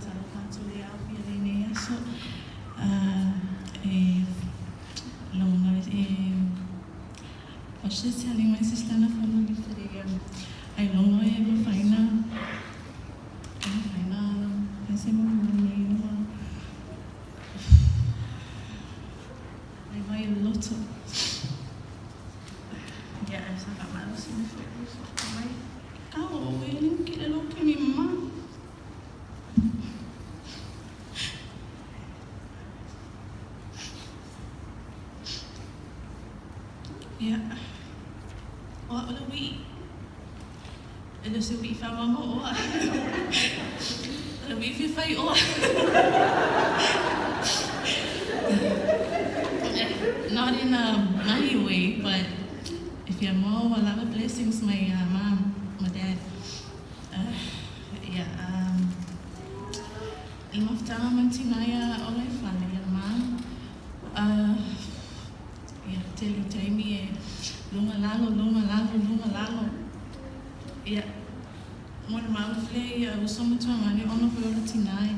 D: Talofa atu i le ao i lenei aso. E logona e I was just telling my sister na fono yesterday ai logo e mafaina e mafaina fai se mo nei ua ai vai loto. Ia ai sa ka malosi me foi uso mai. Ao e linki le loke mi ma. Ia. O au le uiʻi. E le o se uiʻi faamaumau o au. O le uiʻi fia fai oa. Not in a money way, but e fia maua lava blessings mai ia mom ma dad. Ia, i le mafutaga ma le tina ia o le fale ia mom. Ia, tele o taimi e luga lalo, luga lalo, luga lalo. Ia, mo le mau le ia uso ma tuagane ona foi o le tina e,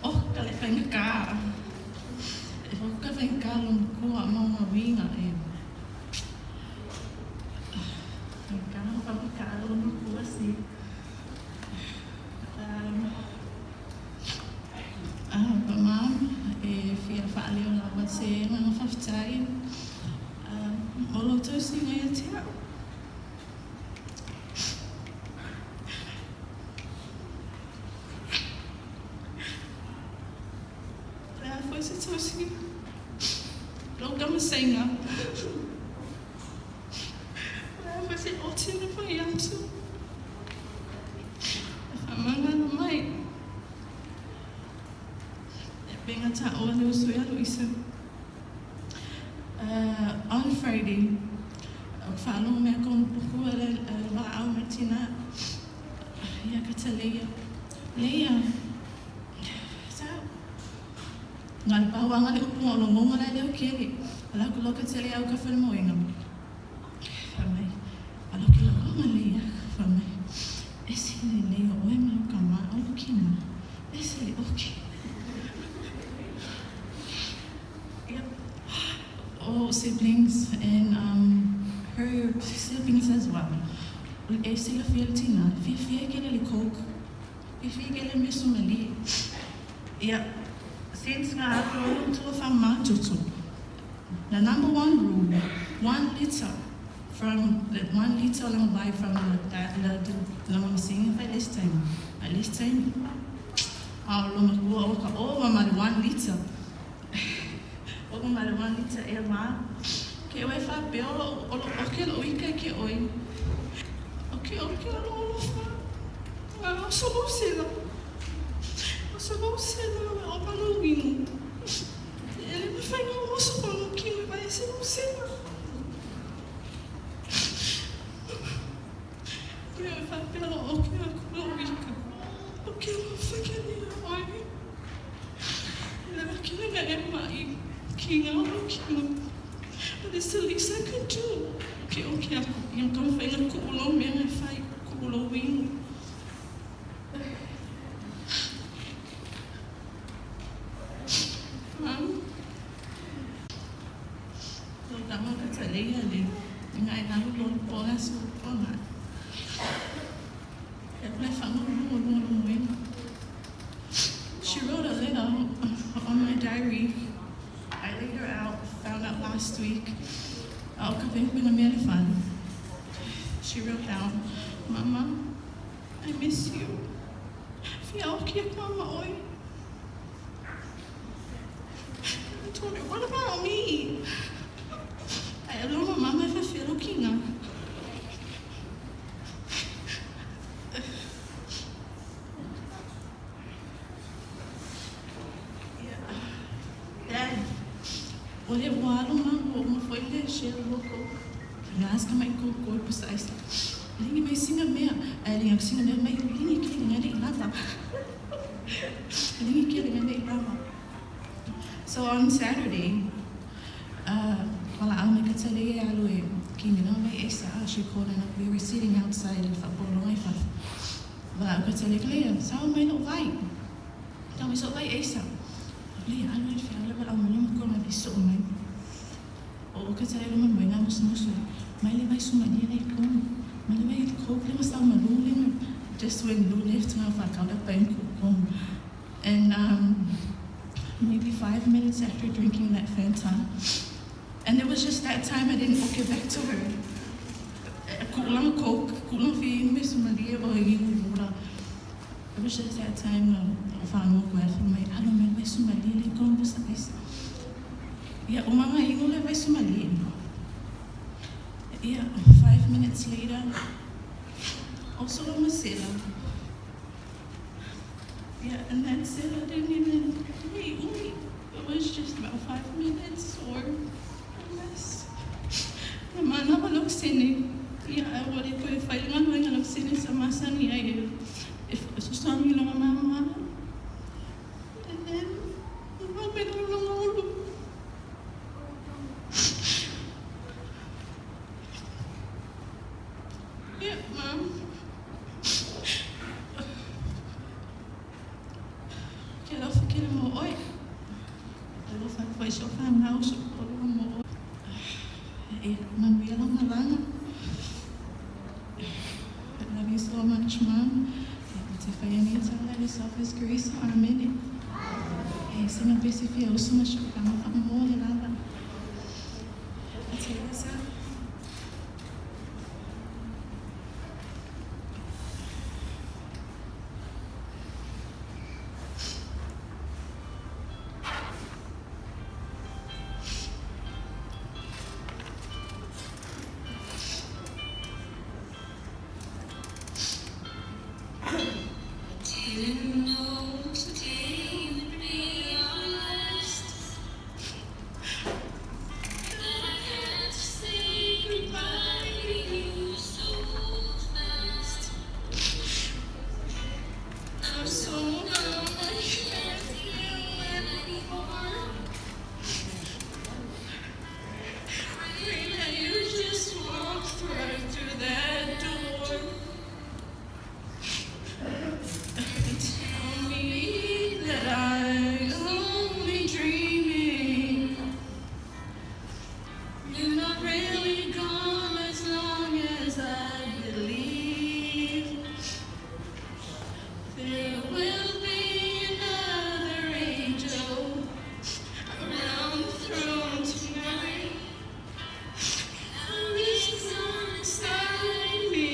D: oh ka le faigata. E oh ka faigata lo makua ma ona uiga e. Faigata, faigata lo makua si. But mom, e fia faaleo lava se agaga faafetai mo lou tausiga ia te au. O le a foi se tausiga, lou tamasaiga, o le a foi se oti na fai atu, e faamagalo mai. E pei ona taua le uso ia Luisa. On Friday, o ka faalogo mea kona puku a le laau ma le tina ia ka taleia. Leia, sa na le pahuanga le upu o longonga la leo kele. Ala ku loka tele au ka whalemoenga. Fa mai, ala ke longonga leia. Fa mai, e si le leo oe ma ka ma au kina. E se le oke. Yep. All siblings and her siblings as well. E silafia le tina, fiafia kele le coke, fiafia kele meso malie. Ia, since nga alu o tua whamatutu, the number one rule, 1 litre from the 1 litre lang buy from the the masinga fai last time. At last time, a lo makua o ka o ma le 1 litre. O ma le 1 litre e ma. Ke oe wha peo o lo o ke lo ika ke oi. O ke o ke lo lo fa. Ah, so lo sela. So lo sela o ma lo winu. Ele me fai no so no kino vai se lo sela. Ke oe wha peo o ke aku lo ika. O ke lo fa ke ni oi. Le ma kina nga e mai. Ki ngā o kino. But it's the least I could do. Ke o ke aku. Ia ka whainga ku ulo mea ngai whai ku ulo winu. Mom. Lo tama ka taleia le ngai nalu lo pola su ponga. E pule whango lungo lungo lungo ina. She wrote a letter on my diary. I laid her out, found out last week. Ao ka penguina mea le fale. She wrote down, "Mama, I miss you. Fia o kia mama oi." I told her,
E: O lea ua alu ma ua uma foi le share loko. Last ka mai koko pusa aisa. Lingi mai singa mea, ai lingi aku singa mea mai lingi ke linga le lava. Lingi ke linga le lava. So on Saturday, wala au mai ka tele e alu e ki mina mai aisa. She called and we were sitting outside in whapolonga i whaf. Wala au ka tele ka lea, sao mai lo vai. Tau mai so vai aisa. Le alu e whia le wala au mai mo kona so mai. O ka tele lo mai ngā musu musu. Mai le vai suma ni le kono. Mai le vai coke le masau ma lu le ma. Just when Lou left ngā whakau le pain ku kono. And maybe 5 minutes after drinking that Fanta, and it was just that time I didn't get back to her. Kulang coke, kulang fi miss Maria o i ura. It was just that time whanau koe mai alo mai vai sumalie le kono pusa aisa. Ia o manga ingo le vai sumalie. Ia 5 minutes later, also lo masela. Yeah, and that's it. I didn't even wait, wait. It was just about 5 minutes or less. Na mana pa lok sini. Yeah, I wale ko e whai ngā nga lok sini sa masani ai if susangi lo mama. And then mama lo lo ulu. Yeah, mom. Ke alofa kele mo oi. Alofa foi so whanau so kolo mo oi. E manuia lo malanga. I love you so much, Mom. E te whai ani tala le self grace. Amen. E singa pesi fia usu ma shokanga wha mo le lava. Take this out.
F: Didn't know today would be our last. That I had to say goodbye to you so fast. I'm so numb, I can't feel anymore.
E: Pray that you just walked right through that door. And tell me that I'm only dreaming. You're not really gone as long as I believe. There will be another angel around the throne tonight. There is inside me,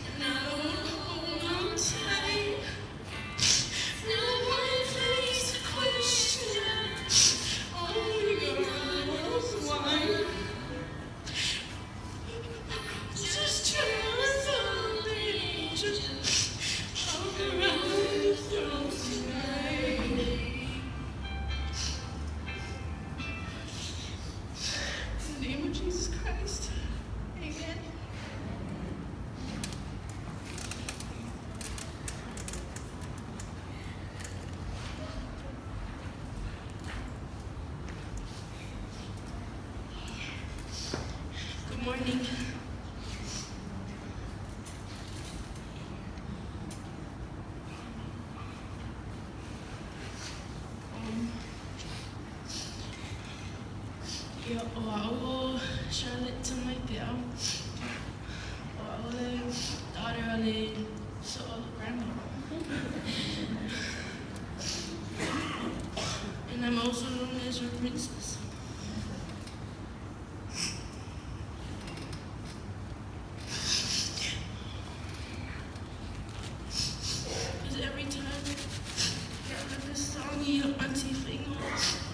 E: and I won't hold on tight. Now my face a question, only God knows why. Just trust on the angel, walk around the throne tonight. In the name of Jesus Christ, amen.
G: Good morning. Ia o au o Charlotte Tamaiteau. O au le daughter o le so grandma. And I'm also known as her princess. Because every time I heard this song, Auntie Fingo,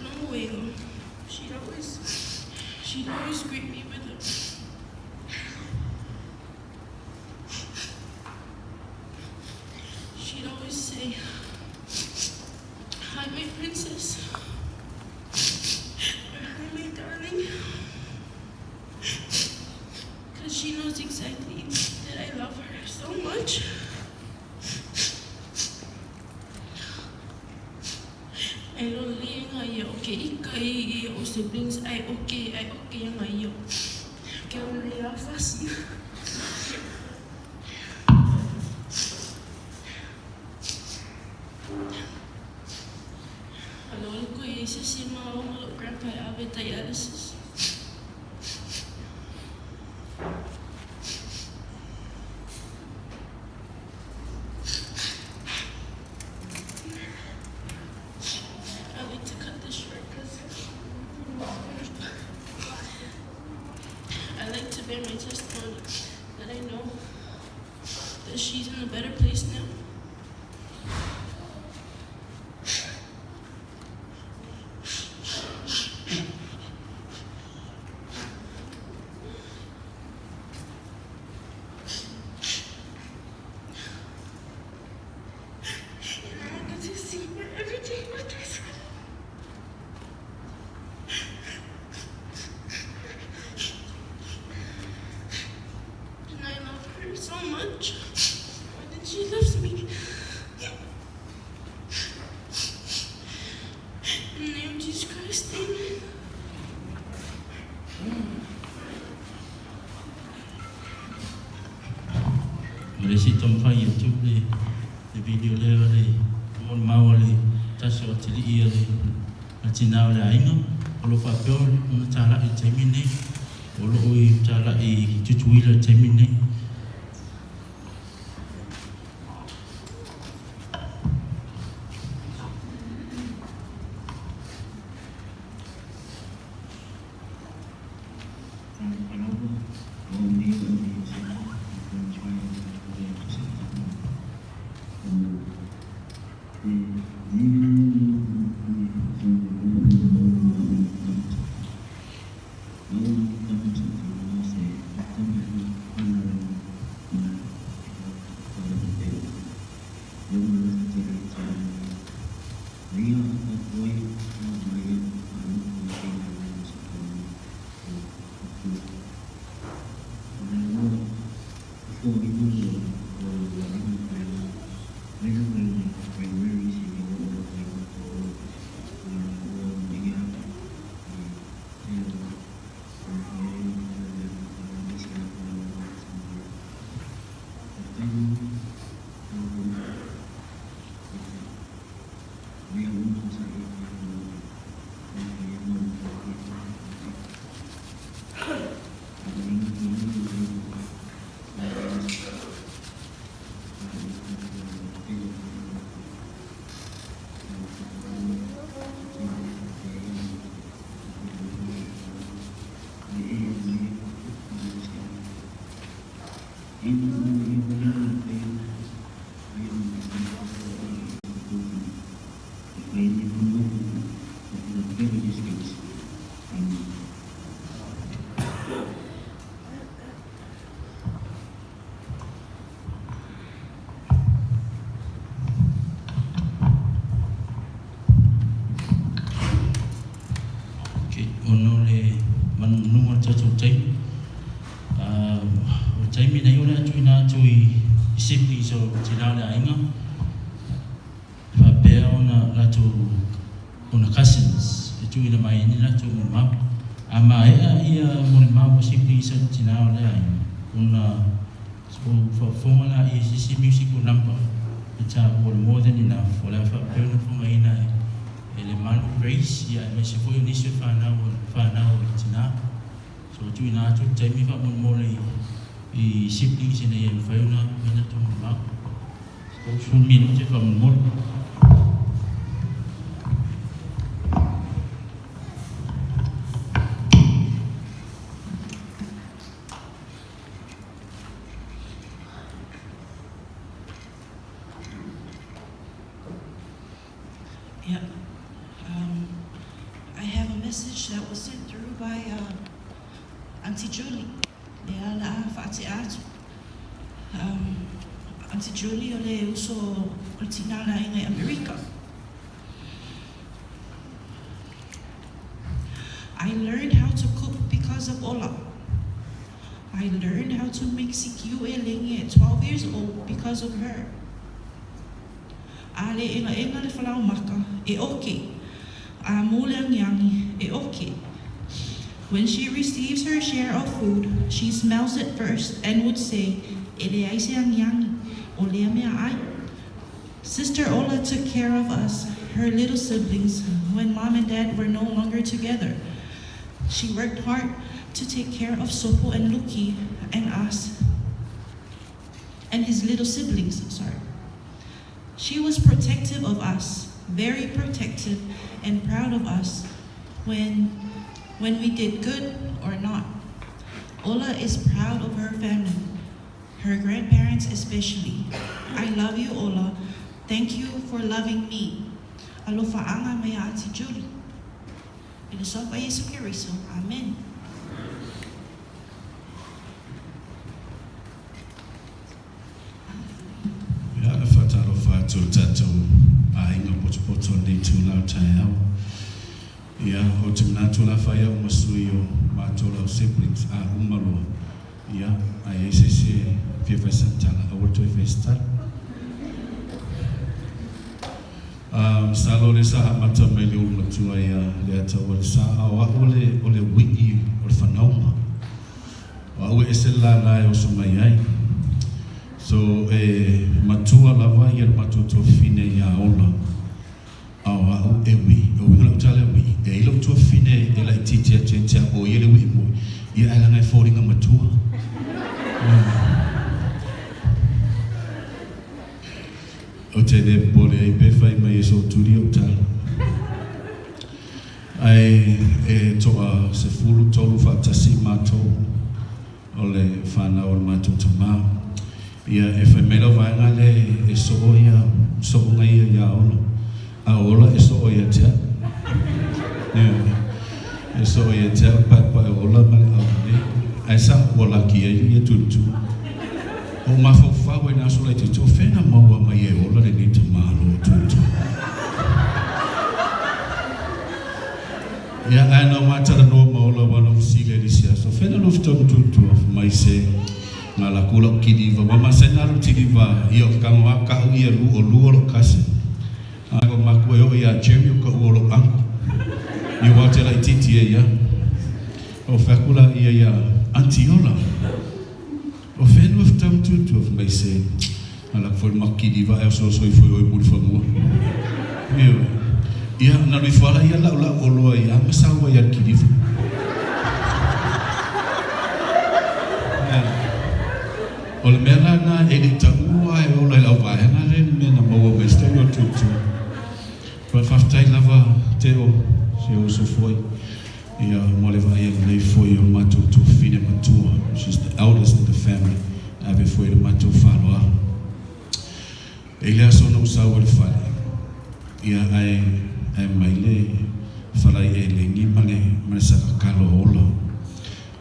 G: no way, she'd always greet me with it. She'd always say, "Hi, my princess." Or, "Hi, my crying. Because she knows exactly that I love her so much. Ai lo le nga ia o ke ika i i o siblings ai oke ai oke nga ia. Ke o le a fasi. Alo le ko i se si ma o ma lo grandpa ave dialysis. I like to cut this short because I like to bear my testimony that I know that she's in a better place now. And I get to see her every day with this. And I love her so much. More than she loves me. In the name of Jesus Christ, amen.
A: O le isi taumafai e tuu le le video lea o le molimau a le tasi o atalii a le a tinā o le aiga o lo o faapea ona talai i le taimi lenei. O lo o i talai i Tutuila i le taimi lenei. Okay, ona o le manumanuga o le tatou taimi, o le taimi nei o le a tuuina atu i siblings o tina o le aiga, faapea ona latou ona cousins e tuuina mai ai ni latou molimau. A maea ia molimau a siblings a tina o le aiga, ona ou faafofoga laia i se isi musical number e taua o le More Than Enough, o le a faapea ona fofogaina e le Malu Grace ia aemaise foi o nisi o fanau fanau a le tina. So tuuina atu le taimi faamolemole i siblings ina ia mafai ona aumai latou molimau. 30 minute faamolemole.
D: Yeah. I have a message that was sent through by uh, Auntie Julie. Lea la faatea atu. Auntie Julie o le uso o le tina le aiga i Amerika. I learned how to
E: because of Ola. I learned how to make sikiu eleni at 12 years old because of her. A le egaega le falaomaka, e oke. A mū le agiagi, e oke. When she receives her share of food, she smells it first and would say, E leai se agiagi, o lea meaai. Sister Ola took care of us, her little siblings, when mom and dad were no longer together. She worked hard to take care of Sopo and Luki and us and his little siblings, sorry. She was protective of us, very protective and proud of us when when we did good or not. Ola is proud of her family, her grandparents especially. I love you, Ola. Thank you for loving me. Alofaaga mai Auntie Julie. I le Suafa o Iesu Keriso. Amen.
H: Ia, e faatalofa atu i tatou aiga potopoto i lenei itula o le taeao. Ia, ou te manatu o le a fai au ma sui o matou lau siblings a uma loa. Ia, a i ai se isi e fia fai sana tala, aua le toe fai se tala. A, masalo o lea sa amata mai le ulu matua ia Leataualesa, a o au o le, o le ui'i o le fanauga. O au e ese le lālā e oso mai ai. So, e matua lava ia le matou tuafafine iā Ola, a o a'u e ui'i. O uiga lau tala e ui'i, e ai lou tuafafine e laitiiti atu ia te a'u, o ia le ui'i moi, ia ae leaga e foliga matua. Ou te le popole ai pe fai mai e sootuli o'u tala. Ae e toa 13 faatasi matou o le fanau a le matou tamā. Ia, e fai mai lau vaega lea e soo ia sooga ia iā Olo, a o Ola e soo ia te a'u. Ioe, e soo ia te a'u le paepae o Ola ma le ʻau nei. Ae sa ua laki ai ia tulituli. Ua ou mafaufau ai i na aso laitiiti, o fea na maua mai e Ola lenei tamālo o Tuitui? Ia, ae na ou matalanoa ma Ola aua na ou fesili ai i le isi aso, o fea na lua fetau ma Tuitua? Fai mai se, na alu aku la'u kiliva, ua masani na alu kiliva, ia o ke kago a kaʻu ia lu, o lua lo'u cousin. A ua makua e oo iā Jerry o ka ua o lo'u uncle. Ia ua te laitiiti ai ia. Ou fai aku laia iā Aunty Ola. O fea lua fetau ma Tuitua? Fai mai se, na alu aku foi le matou kiliva ae osoosoi foi oe i Mulifanua. Ioe. Ia, na alu ifo lava laia la'ula'u oloa ia ma sau ai a le kiliva. O le mea la lena e le i taua e ola i le auvaega lea le mea na maua mai se taimi o Tuitua. But faafetai lava Teo, si ou uso foi. Ia, mo le vaaia lelei foi o le matou tuafafine matua, she's the eldest in the family, e ave foi le matou faaaloalo. E i le aso na ou sau ai le fale, ia, ae, ae mai le falai eleni ma le, ma le sakakalo a Ola.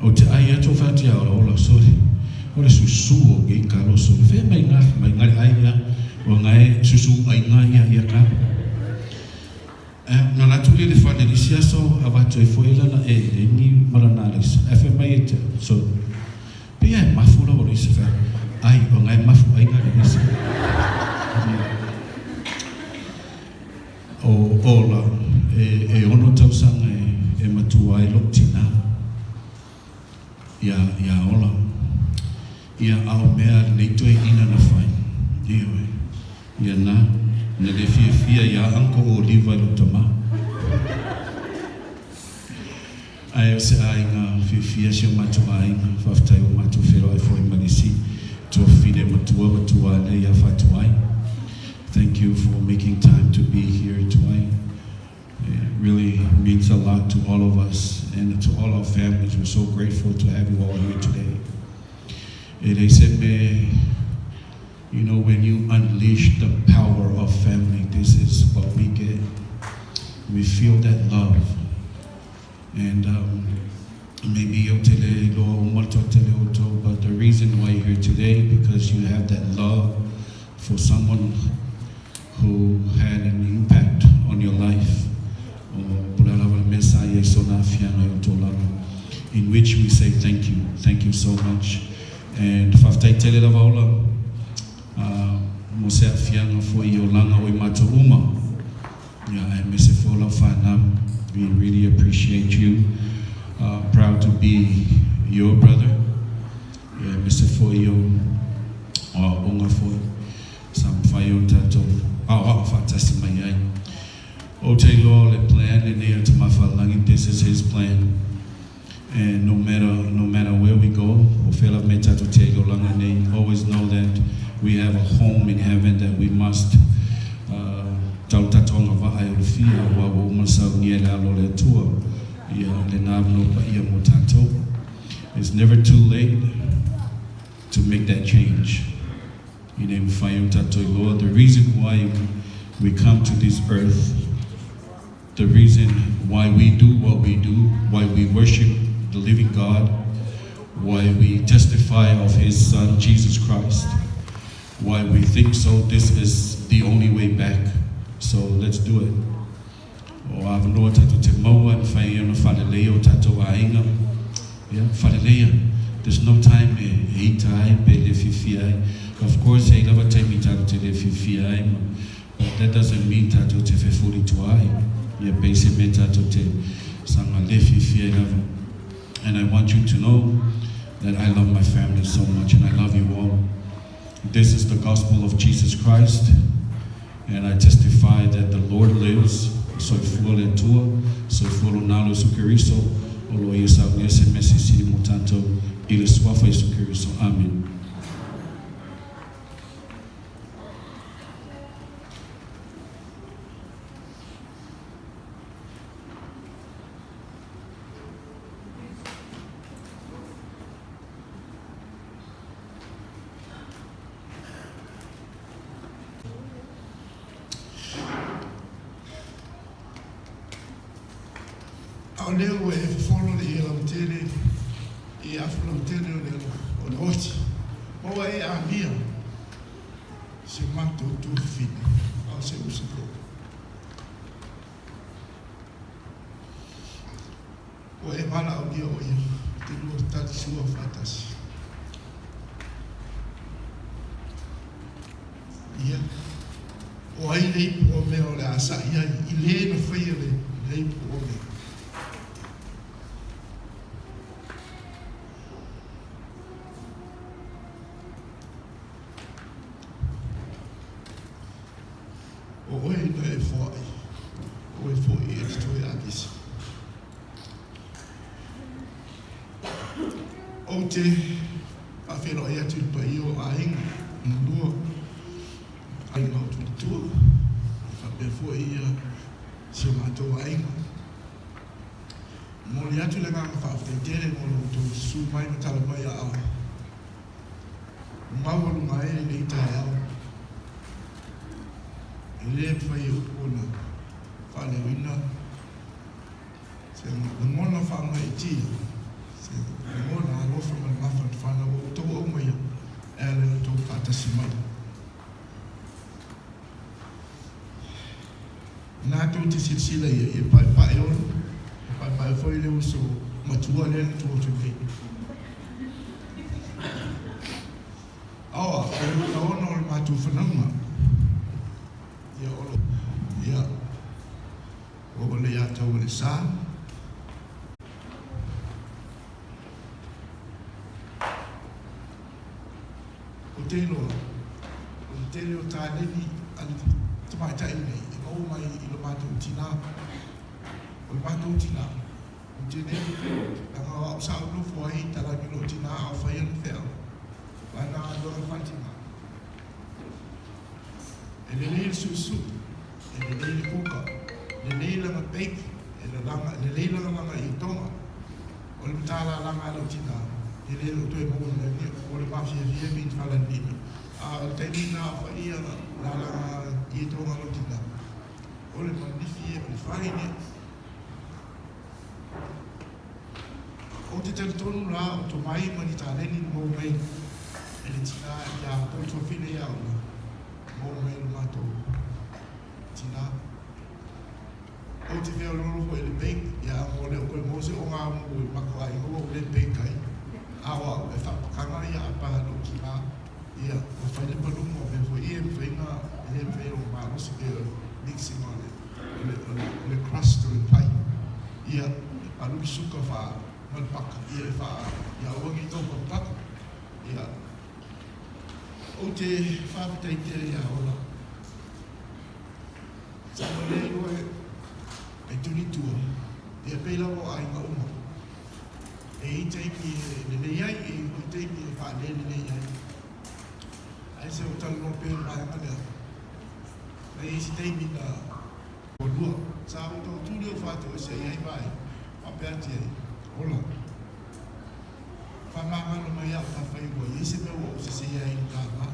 H: Ou te ai atu ou fai atu ia Ola, Ola, sole, o le susu o nei kalo, sole, fea mai nga, mai nga le ai ia, ua ngae susu aiga ia, ia kalo. Na alu atu lea i le fale i le isi aso avatu ai foi lana eleni ma lana alaisa ae fai mai ia te au, So, pei a e mafu lau alaisa? Fai atu, Ai, o nga e mafu aiga le alaisa. O Ola, e ono tausaga e matua ai lou tina ia Ola. Ia, a o mea lenei toeaina na fai, ioe. Ia na, na le fiafia iā Uncle Oliva i lou tama. Ae o se aiga fiafia si o matou aiga, faafetai ua matou feiloai foi ma le isi tuafafine matua matua lea ia Fatuai. Thank you for making time to be here Tuai. It really means a lot to all of us and to all our families. We're so grateful to have you all here today. E leai se mea You know, when you unleash the power of family, this is what we get. We feel that love. And um, maybe ou te le iloa uma le toatele o outou, but the reason why you're here today, because you have that love for someone who had an impact on your life. O, po o le a lava le mea sa i ai sona aafiaga i outou lava. In which we say thank you, thank you so much. And faafetai tele lava Ola mo se aafiaga foi i olaga o i matou uma, ia aemaise foi o lau fanau. We really appreciate you. Proud to be your brother, ia aemaise foi o aoaoga foi sa mafai o tatou aoao faatasi mai ai. Ou te iloa o le plan lenei a Tamafalelagi, this is his plan and no matter no matter where we go, o fea lava mea tatou te ai i le olaga nei, always know that we have a home in heaven that we must tau le tatou agavaa e ulufia aua ua uma ona saunia e le alo o le Atua ia lena avanoa paia mo tatou. It's never too late to make that change. Ina e mafai ona tatou iloa the reason why we come to this earth, the reason why we do what we do, why we worship the living God, why we testify of His Son Jesus Christ, why we think so, this is the only way back. So let's do it. O avanoa tatou te maua e mafai ai ona faaleleia o tatou aiga. Ia, faaleleia. There's no time e ita ai pe le fiafia ai. Of course e ai lava taimi tatou te le fiafia ai ma but that doesn't mean tatou te fefuli tua ai. Ia pei se mea tatou te saga le fiafia ai lava. And I want you to know that I love my family so much and I love you all. This is the gospel of Jesus Christ and I testify that the Lord lives, soifua le Atua, soifua lona Alo Iesu Keriso, o lo o ia saunia se mea silisili mo tatou i le Suafa Iesu Keriso. Amene.
C: A o lea ua e fofolo le ie lautele i afu lautele o le alofa o le oti, ma ua e amia se matou tuafafine, a o se uso foi. Ua e valaaulia o ia te lua talisua faatasi. Ia, o ai le ipu o mea o le a sa'i ai i lē na faia le le ipu o mea? O oe na e foa'i, o oe fo'i e te toe avisa. Ou te faafeiloai atu i le paia o aiga lua, aiga o Tulitua, e faapea foi ia si o matou aiga. Momoli atu le agaga faafetai tele mo lo outou susu mai ma tala mai aao. Maualuga ai lenei taeao. E le mafai e upu ona faaleoina Se lagona faamaitia, se lagona alofa ma le mafanafana ua outou aumaia e ala i lo outou faatasi mai. Na tou te silasila ia, e paepae ono, e paepae foi le uso matua lea na tu atu nei. Aoa, o le manaona o le matou whanaunga. Ia, o lo, ia, Ua wale iā taua le sa. O te iloa, o le tele o taleni a le tamaitai nei e maua mai i lo matou tinā. O le matou tinā, ou te nei leaga o au sa ou nofo ai i talani lou tinā a o fai ana feau, lana galuega faatinā. E lelei le suʻusuʻu, e lelei le kuka, lelei lana bake, e lalaga, lelei lana laga i toga. O le matalalaga a lou tina, e le o toe maua mai ni o le mafiafia mi fala ni me. A o le taimi na o fai ia lalaga i toga lou tina, o le manifi e o le fai ni. Ou te talitonu la o tomai ma ni taleni na maua mai e le tina ia tou tuafine ia Ola, maua mai e lo matou tina.
I: Ou te feoloolo foi i le bake, ia a mo le o koe maua se ogaumu i matou aiga ua ou le bake ai. A o au e faapakaga ia apa lou tina, ia ua fai le palumu a mea foi ia e mafai ona e le mafai e lou malosi pe o le mixing o le o le o le o le crust o le pai. Ia e palu le suka faa ma le paka ia e faa ia aua nei tau patupatu. Ia ou te faafetai tele ia Ola. Sa ou le iloa e tuli tua, ia pei lava o aiga uma. E i ai taimi e lelei ai, e i ai foi taimi e faalelelei ai. Ae se o talanoa pea i le vaega lea, na i ai se taimi na Lua, sa ou tau tu lea o faatoese i ai vaega, faapea atu i ai, Ola. Faamagalo mai au afai ua i ai se mea ua ou seseia ai i le ta va.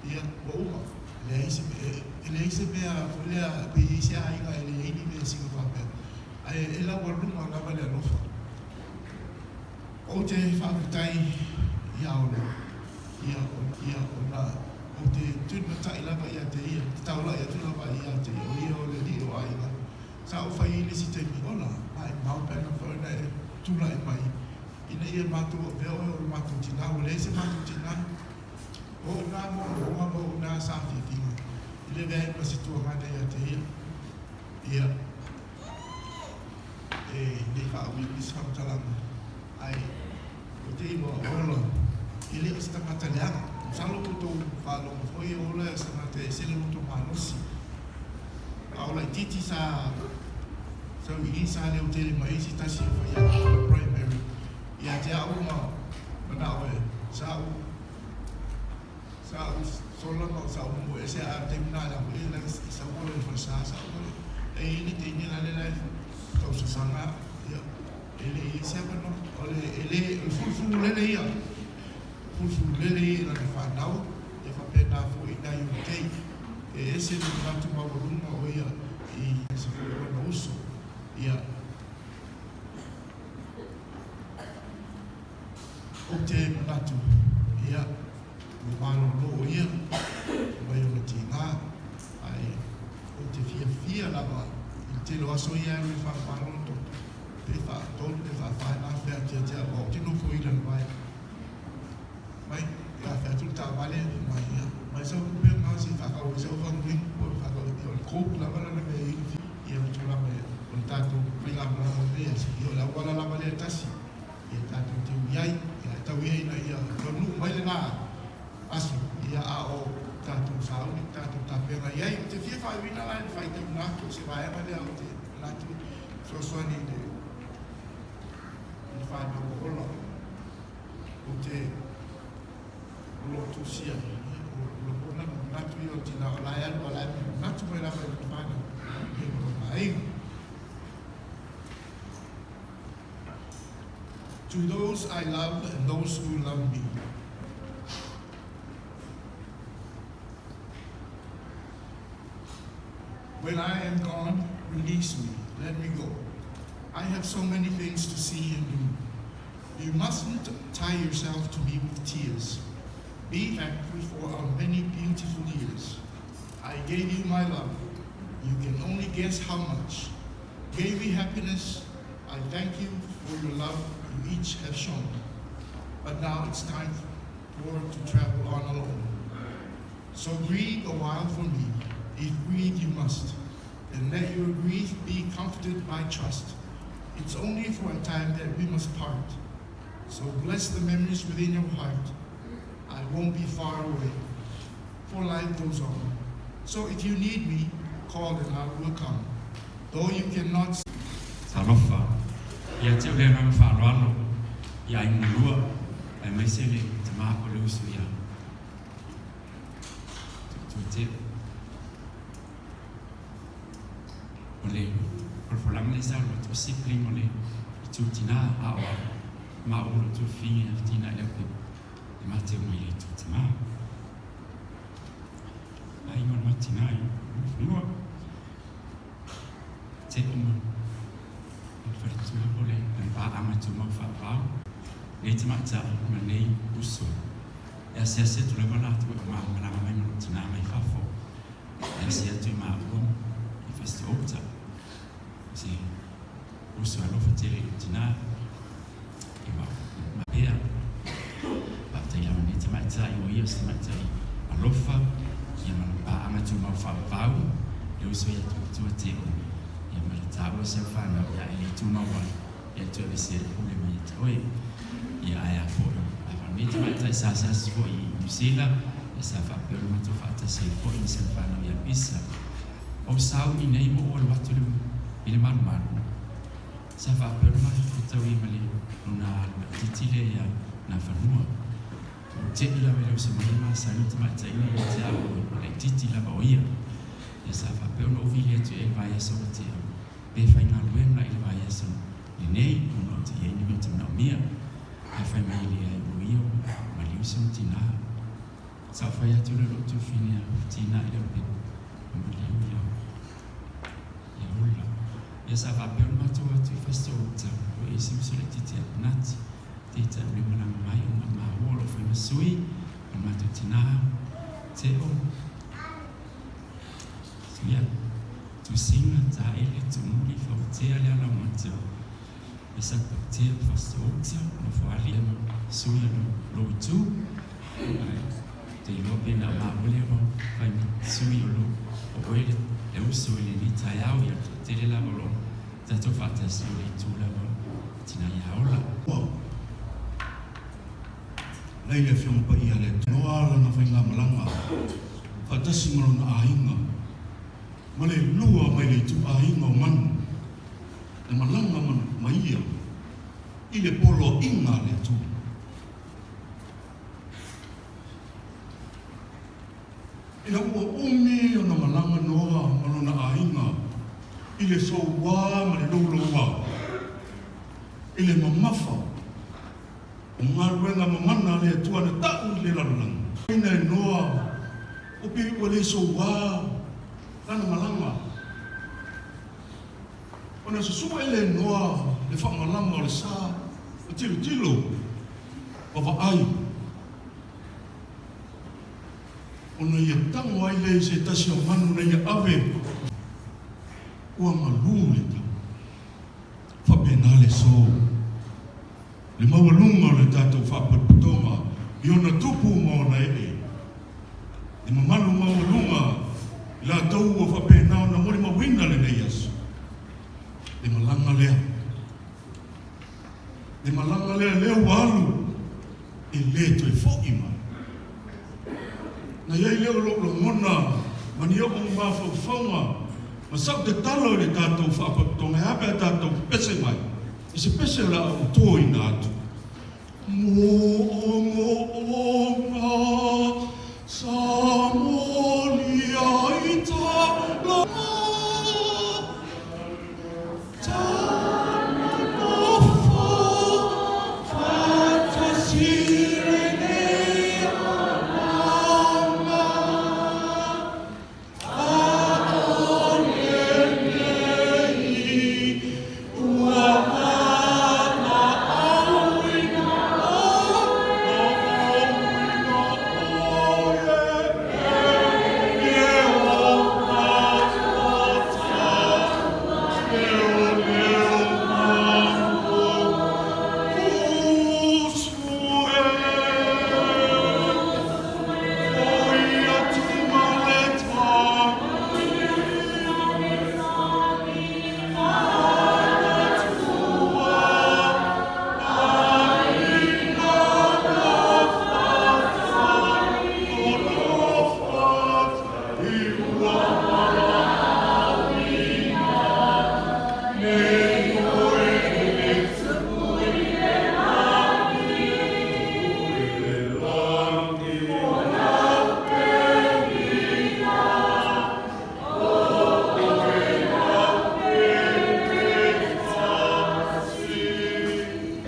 I: Ia, ua uma. E leai se mea, e leai se mea foi lea pe i ai se aiga e leai ni mea e siga faapea. Ae e laualuga lava le alofa. Ou te faafetai ia Ola, ia, ia, ona ou te tulimatai lava ia te ia, te taulai atu lava ia te ia, o ia o le alii o aiga. Sa ou fai ai le isi taimi, Ola, maimau pe ana mafai ona e tulai mai ina ia matou avea oe o le matou tinā, ua leai se matou tinā. O ou nā moomooga ma ou nā saafiafiga, i le avea ai ma se tuagana ia te ia. Ia, e le faauiui se faamatalaga, ae ou te iloa o Ola e le o se tagata leaga. Masalo ua outou faalogo foi o Ola o se tagata e ese le loto malosi. A o laitiiti sa sau i i sa leo tele mai ai se tasi o faiaoga o le primary ia te au ma manao e sa ou sa ou sola ma sa ou moe ese a taimi na le e la i sau ola i le falesa sa ou ole e i le teine la le la tausasaga ia e le i se avanoa o le e le o le fulufulu lele ia fulufulu lele ia i lana fanau ia faapena foi i nai UK e ese le manatu maualuga o ia i se foi o lona uso ia Ou te manatu, ia, ua malolo o ia mai ona tigā, ae ou te fiafia lava i le tele o aso ia e alu e faamama lona toto, pe faatolu pe faafā na afea atu ia te au, aua ou te nofo i lalo mai, e afea atu le taavale, mai, ia, mai sau tupe ma se i faatau ai sau faguinu, po o le faatau, ia o le coke lava lana mea e inu, ia ma tulaga o le tatou faigamalaga o lenei aso, ia o le auala lava lea e tasi. Ia tatou te ui ai, ia e tau ia ina ia taunuu mai lena aso, ia a o tatou sauni, tatou tapena i ai. Ou te fia faauiina la i le faitauina atu o se vaega lea ou te manatu e fesoasoani i le i le whanau o Ola. Ou te o lo o tusia, o lagona ma manatu ia o tina o la e alu a la e manatu mai lava i lona whanau, ia ma lona aiga. To those I love and those who love me. When I am gone, release me, let me go. I have so many things to see and do. You mustn't tie yourself to me with tears. Be thankful for our many beautiful years. I gave you my love. You can only guess how much. Gave me happiness. I thank you for your love you each have shown. But now it's time for to travel on alone. So grieve a while for me, if grieve you must, and let your grief be comforted by trust. It's only for a time that we must part. So bless the memories within your heart. I won't be far away, for life goes on. So if you need me, call and I will come. Though you cannot
J: Talofa, ia te au le agaga faaaloalo i aiga lua aemaise le tama o le uso ia Tutuateu. O le folafolaga lea sa alu atu o sibling o le itu tina a o au ma ou lo tuafafine a tina i lau pepa e mateu mai le itu tama. Aiga o le matina i Mulifanua. Te uma o le faletua o le paaga tumau faavavau. Nei tamaitai ma nei uso e asiasi atu lava latou e malamalama mai ma lou tina mai fafo e asi atu i maua i Fasitoouta. Uso alofa tele i lou tinā. Ia pea. Faafetai lava i lenei tamaitai, o ia o se tamaitai alofa, ia ma lana paaga tumau faavavau, le uso ia Tuatua Teo, ia ma le taua si au fanau, ia e le tumau ai, ia toe aveesea le pule mai ia te oe. Ia ae a foi, a o lenei tamaitai sa asiasi foi i Niu Sila, ia sa faapea ona matou faatasi ai foi ma si ana fanau ia Pisa. O sau i nei mo ou alu atu i le malumalu. Sa faapea ona matou fetau ai ma le lona alu laitiiti lea ia Nafanua. Ua te'i lava i le uso mai e masani tamaitai nei ia te au e laitiiti lava o ia. Ia sa faapea ona ou vili atu i ai i le vaiaso ua tea pe faigaluega i le vaiaso lenei ona ou te i ai ni mea ou te manaomia. Ae fai mai e leai o ia ua maliu si ona tinā. Sa ou fai atu lea i lou tuafine a tinā i le aupepu ua maliu ia. Ia ola. Ia sa faapea ona matou o atu i Fasitoo-uta, ua ese uso laitiiti ia Penati, teitai o lea malaga mai ona maua o loo fai ma sui o le matou tina, Teo, ia, Tusiga, Taele, Tumuli, Fautea, Leala o Mateo, ia Satupaitea, Fasitoo-uta, Nofoalii ma sui o lou itu, ae te iloa pe na o maua lea ua fai ma sui o lou o oe le uso i lenei taeao, ia toatele lava o lo o tatou faatasi o le itu lava o Tina ia Ola.
H: Ua lai le Afioga Paia a le Atua. Noa lana faigamalaga faatasi ma lona aiga ma le lua mai le ituaiga o manu na malaga ma ia i le poloaiga a le Atua. Ina ua umi ona malaga Noa ma lona aiga i le soua ma le louloua, i le mamafa o galuega mamana a le Atua na ta'u i le lalolagi. Ina e Noa ua pei ua le soua lana malaga. Ona susu'e lea e Noa le faamalama o le sa, ma tilotilo, ma vaai. Ona ia tago ai lea i se tasi o manu na ia ave, ua malū le tau. Faapena le sō, le maualuga o le tatou faapotopotoga i ona tupu ma ona ee, le mamalu maualuga i latou ua faapena ona molimauina lenei aso, le malaga lea, le malaga lea lea ua alu e le toe fo'i mai. Na i ai lea o lo'u lagona ma ni o'u mafaufauga ma sa'u tatalo i le tatou faapotopotoga e a pe a tatou pepese mai i se pese o le a ou toina atu. Mo'omo'oga sa molia i taloga. Talofa faatasi lenei alaga. ʻAʻole nei ua valaauina valaauina ʻoe e Ieova o leoleo manu usue.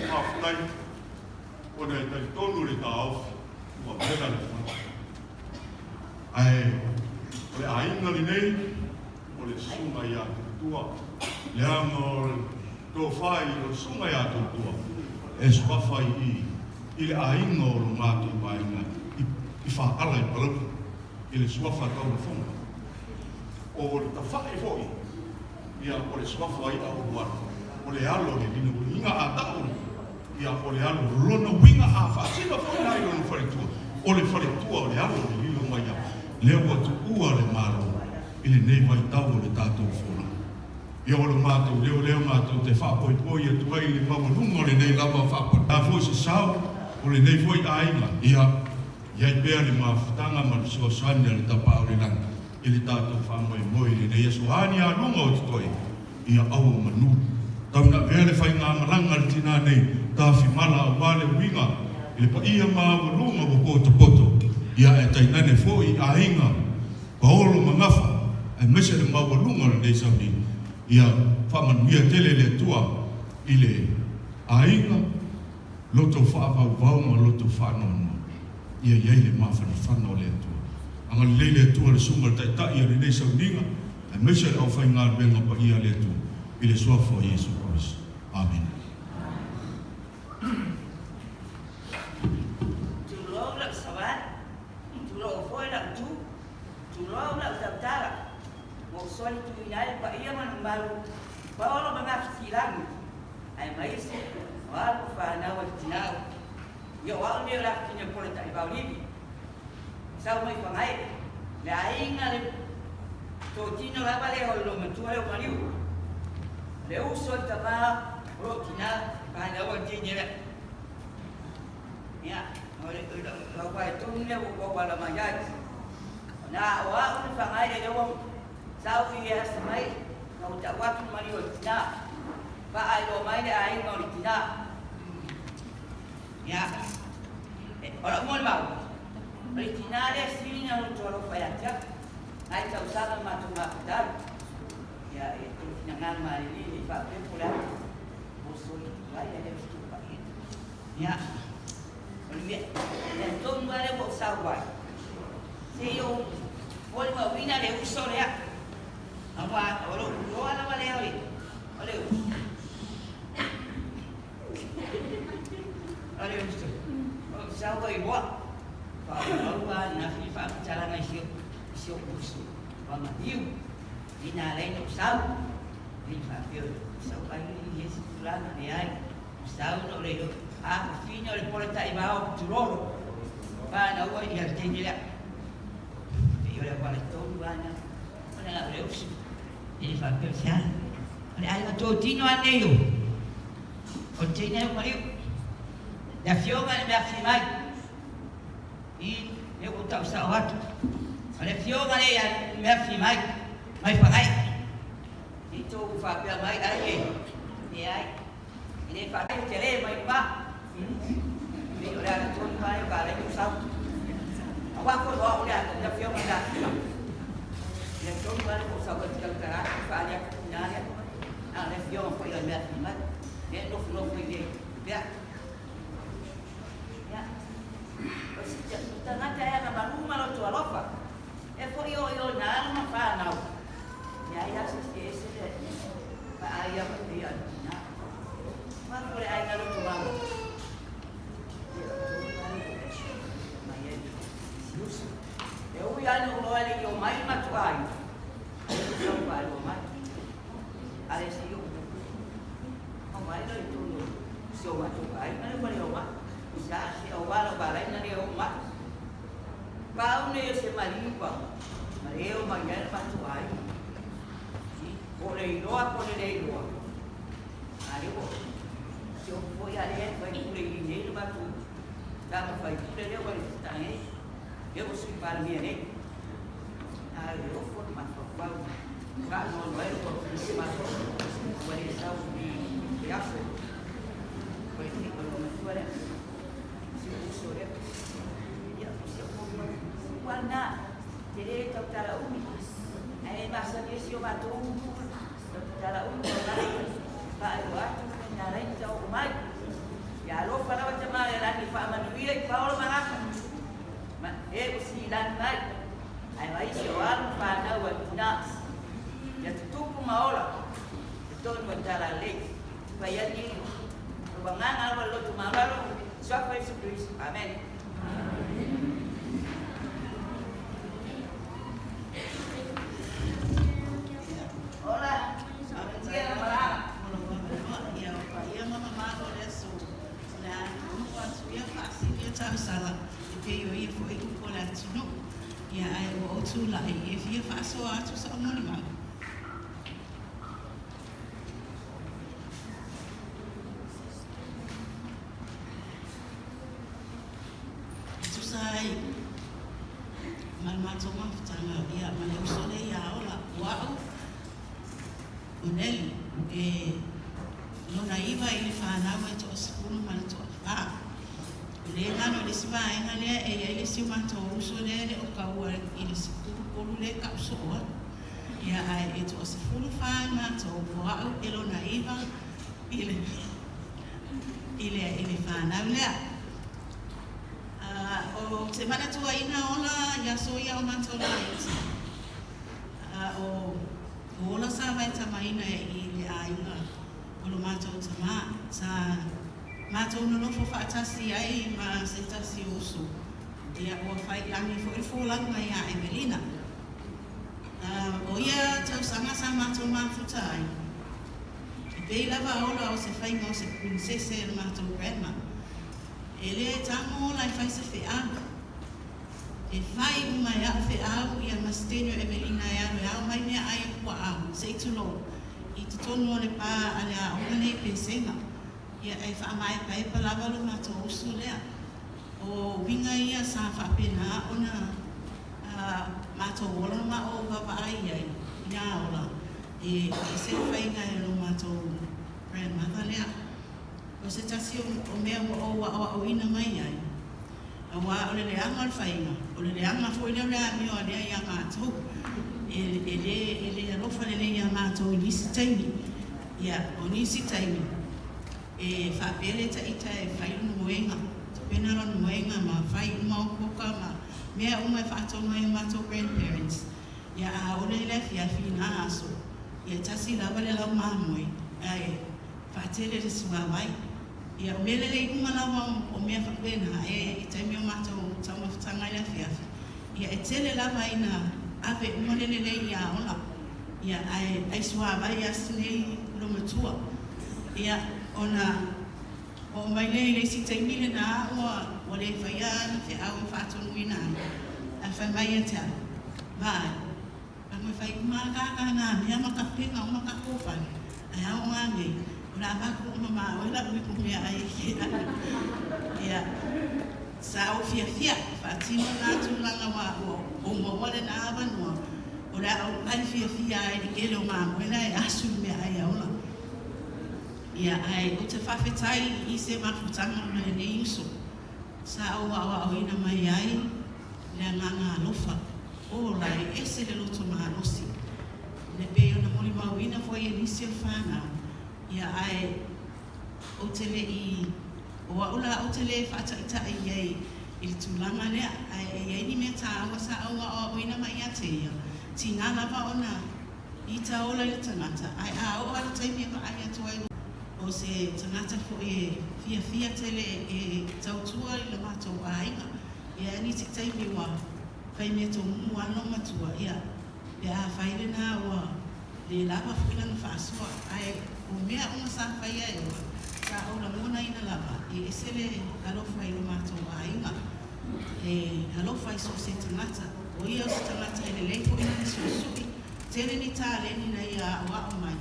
H: Faafetai ona e talitonu le taofi ua vela le fale. Ae o le aiga lenei o le susuga ia Tautua, leaga o le tofa i o le susuga ia Tautua e suafa i i le aiga o lo matou aiga i Faala i Palauli i le suafa taulafoga. O le tafai foi ia o le suafa i'a ulualu.
K: O le alo o le lina uiga a tau ia o le alo lona uiga a faasino foi la i lona faletua. O le faletua o le alo o le lilo mai ia lea ua tuua le Malo i lenei vaitau o le tatou folauga. Ia o lo matou leo lea matou te faapoipoi atu ai i le maualuga o lenei lava faapoipoiga foi se sao o lenei foi aiga. Ia i ai pea le mafutaga ma le fesoasoani a le Tapaau i le Lagi i le tatou faamoemoe i lenei aso a ni aluga o totoe, ia aua manu. Tau ina avea le faigamalaga a le tinā nei tafimala aua le uiga i le paia maualuga ua potopoto, ia ae tainane foi i aiga paolo ma gafa aemaise le maualuga o lenei sauniga. Ia faamanuia tele le Atua i le aiga. Loto faavauvau ma loto faanoanoa. Ia i ai le mafanafana o le Atua. Agalelei le Atua le Susuga le Taitai o lenei sauniga, aemaise le aufaigaluega paia a le Atua, i le Suafa o Iesu Keriso. Amene.
L: Tulou lau savali, tulou foi lau tu, tulou lau tautala, ua ou soli tuuina ai le paia ma le mamalu, paolo ma gafatilagi. Aemaise o alu ma fanau a le tinā o ia o au nei o le afafine o Pole Taivao Livi. Sau mai Fagae, le aiga le totino lava lea o le loomatua lea o Maliu. O le uso a le tamā o loo tinā fanau a le teine lea. Ia, o le auvae tonu lea ua ou ala mai ai. Na o au le Fagae lea ua sau i e asa mai, na ua tau atu le maliu o le tinā. Faailoa mai le aiga o le tinā. Ia, o lau molimau, o le tinā lea sili na loto alofa ia te au, nai tausaga matou mafutalu. Ia, e tolu finagalo malilie ne i faapea po o le a, oso i tuai a le o se tuupai. Ia, o le mea, mea tonu lava lea ua ou sau ai, se i ou molimauina le uso lea. Aua o lou iloa lava lea o le, o le uso. O le uso. O lou sau ai loa. Faaauau lava na fili faamatalaga i si i si ou uso. Ua maliu. I nā lei na ou sau. I faapea sau ai i isi tulaga leai. Sau na o le afafine o le pole taivao tulolo. Whānau ai i le teine lea. E o le wale tonu ana. O le au le uso. E le faapea o se a. O le aiga totino a nei o. O le teine o maliu. Le afioga i le mea afi mai. I le ua tau sao atu. O le afioga le ia mea afi mai. Mai whangai. I tō faapea mai ai e. E ai. E le faapea te le mai ma. E o le ala tonu mai o ka le sau. A wa ko o le ala afioga le afi mai. Le tonu mai o sau te tau tara fa le na le. A le afioga foi le mea afi mai. E no no foi le. Pea. Ia. O si te tangata e ana maluma lo tu alofa. E foi o i o nā ma whānau. Ia ia se se se le. Pa ai a pa ia na. Ma ko le ai na lo tu mama. E ui ai no loa le i o mai ma tu ai. E tu sau pa o mai. Ale si yo. O mai lo i tu no. Si o ma tu ai na le pa o mai. Sa si o wa lo ba lai na le o mai. Pau nei o se maliu pa ma leo mai ai le matou aiga. Po o le iloa po o le le iloa. A lea ua si ofu foi a lea e fai pule i nei le matou tama fai pule lea ua le taga nei. Lea ua sui palemia nei. A le ofo le mafaufau. Faanoanoa ai ua matou ua le sau i le aso. O le matua lea. Si uso lea. Ia, o si au ua na, te le tautala umi. Ae masani ai si o matou tautala umi o lai. Faailoa atu nā lai ta oo mai. Ia alofa lava tama le lagi faamanuia i Paolo ma Gafa. Ma e ua silani mai. Ae ma isi o alo ma fanau a tina. Ia tutupu ma ola. I tonu o tala lelei. Fai ai ni o agaga lava le loto maualalo. Suafa Iesu Keriso. Amene. Ola. Manuia le malaga.
D: masalosala e pei o ia fo'i upu a le atunuu. Ia ae ua ou tulai e fia faasoa atu sa'u molimau. E tusa ai ma le matou mafutaga ia ma le uso lea ia Ola, o a'u o Nelly e lona iva i le fanau e toasefulu ma le toafa. O lē galo i le isi vaega lea e i ai le isi o matou uso lea e le o kaua i le sefulu tolu lea e ta'u soo atu. Ia ae e toasefulu fa i matou, o a'u e lona iva i le i le i le fanau lea. Ou te manatuaina ola i aso ia o matou laiti, o o ola sa vaetamaina i le aiga o lo matou tamā, sa matou nonofo faatasi ai ma se tasi o uso, ia ua faiilagi foi le folauga iā Emelina. O ia tausaga sa matou mafuta ai, e pei lava ola o se faiga o se princese e le matou grandma. E lē tago ola e fai se feau. E fai uma e a'u feau ia ma se taimi o Evelina e alu e ao mai meaai e pua'a, se i tulou, i totonu o le pā a le aoga nei i Pesega. Ia e faamaepaepa lava lo matou uso lea. O uiga ia sa faapena ona matou ola ma ou vaavaai ai iā ola e ese le faiga e lo matou grandmother lea. O se tasi o mea ua ou aʻoaʻoina mai ai, auā o le leaga o le faiga, o le leaga foi lea o le amio a lea iā matou, e lē e lē alofa lelei iā matou i nisi taimi. Ia, o nisi taimi, e faapea le ita e fai lona moega, tapena lona moega ma fai uma ou poka ma mea uma e faatonu ai e matou grandparents. Ia, a ole i le afiafi i nā aso, ia e tasi lava le lau mamoe, ae Faatele le suavai. Ia, o mea lelei uma lava o mea faapena e i taimi o matou taumafataga i le afiafi, ia e tele lava ina ave uma le lelei ia ola, ia ae ai suavai a sinei lo matua. Ia, ona oo mai lea i le isi taimi lena ua ua le faia ana feau e faatonuina ai, ae fai mai ia te au, Vaai, Ago e fai uma a kākā nā mea ma ka pega uma ka kōwhale, ae ao ngā nei, o le a vaku uma mā oe la'u ipu mea ai i ke aʻu. Ia, sa ou fiafia e faatino nā tulaga wā ua ou maua le nā avanoa, o le a ou ʻai fiafia ai i le kele o mamoe la e asu i mea ʻai a ola. Ia, ae ou te faafetai i se mafutaga ma lenei uso, sa ou aʻoaʻoina mai ai le agaga alofa. Ola e ese le loto malosi. Le pei ona molimauina foi e nisi o le fanau, ia ae ou te le i, o a'u la ou te le faata'ita'i i ai i le tulaga lea, ae e i ai ni mea tāua sa ou aʻoaʻoina mai ia te ia, tigā lava ona ita ola i le tagata, ae a oo a le taimi e vaai atu ai o se tagata foi e fiafia tele e tautua i le matou aiga, ia e nisi taimi ua Fai mea tomumu a lou matua, ia, pe a fai lena ua le lava foi lana faasoa, ae o mea uma sa faia e oe, sa ou lagonaina lava, e ese le alofa i lo matou aiga, e alofa i so o se tagata, o ia o se tagata e lelei foi lana suisui, tele ni taleni na ia aʻoaʻo mai,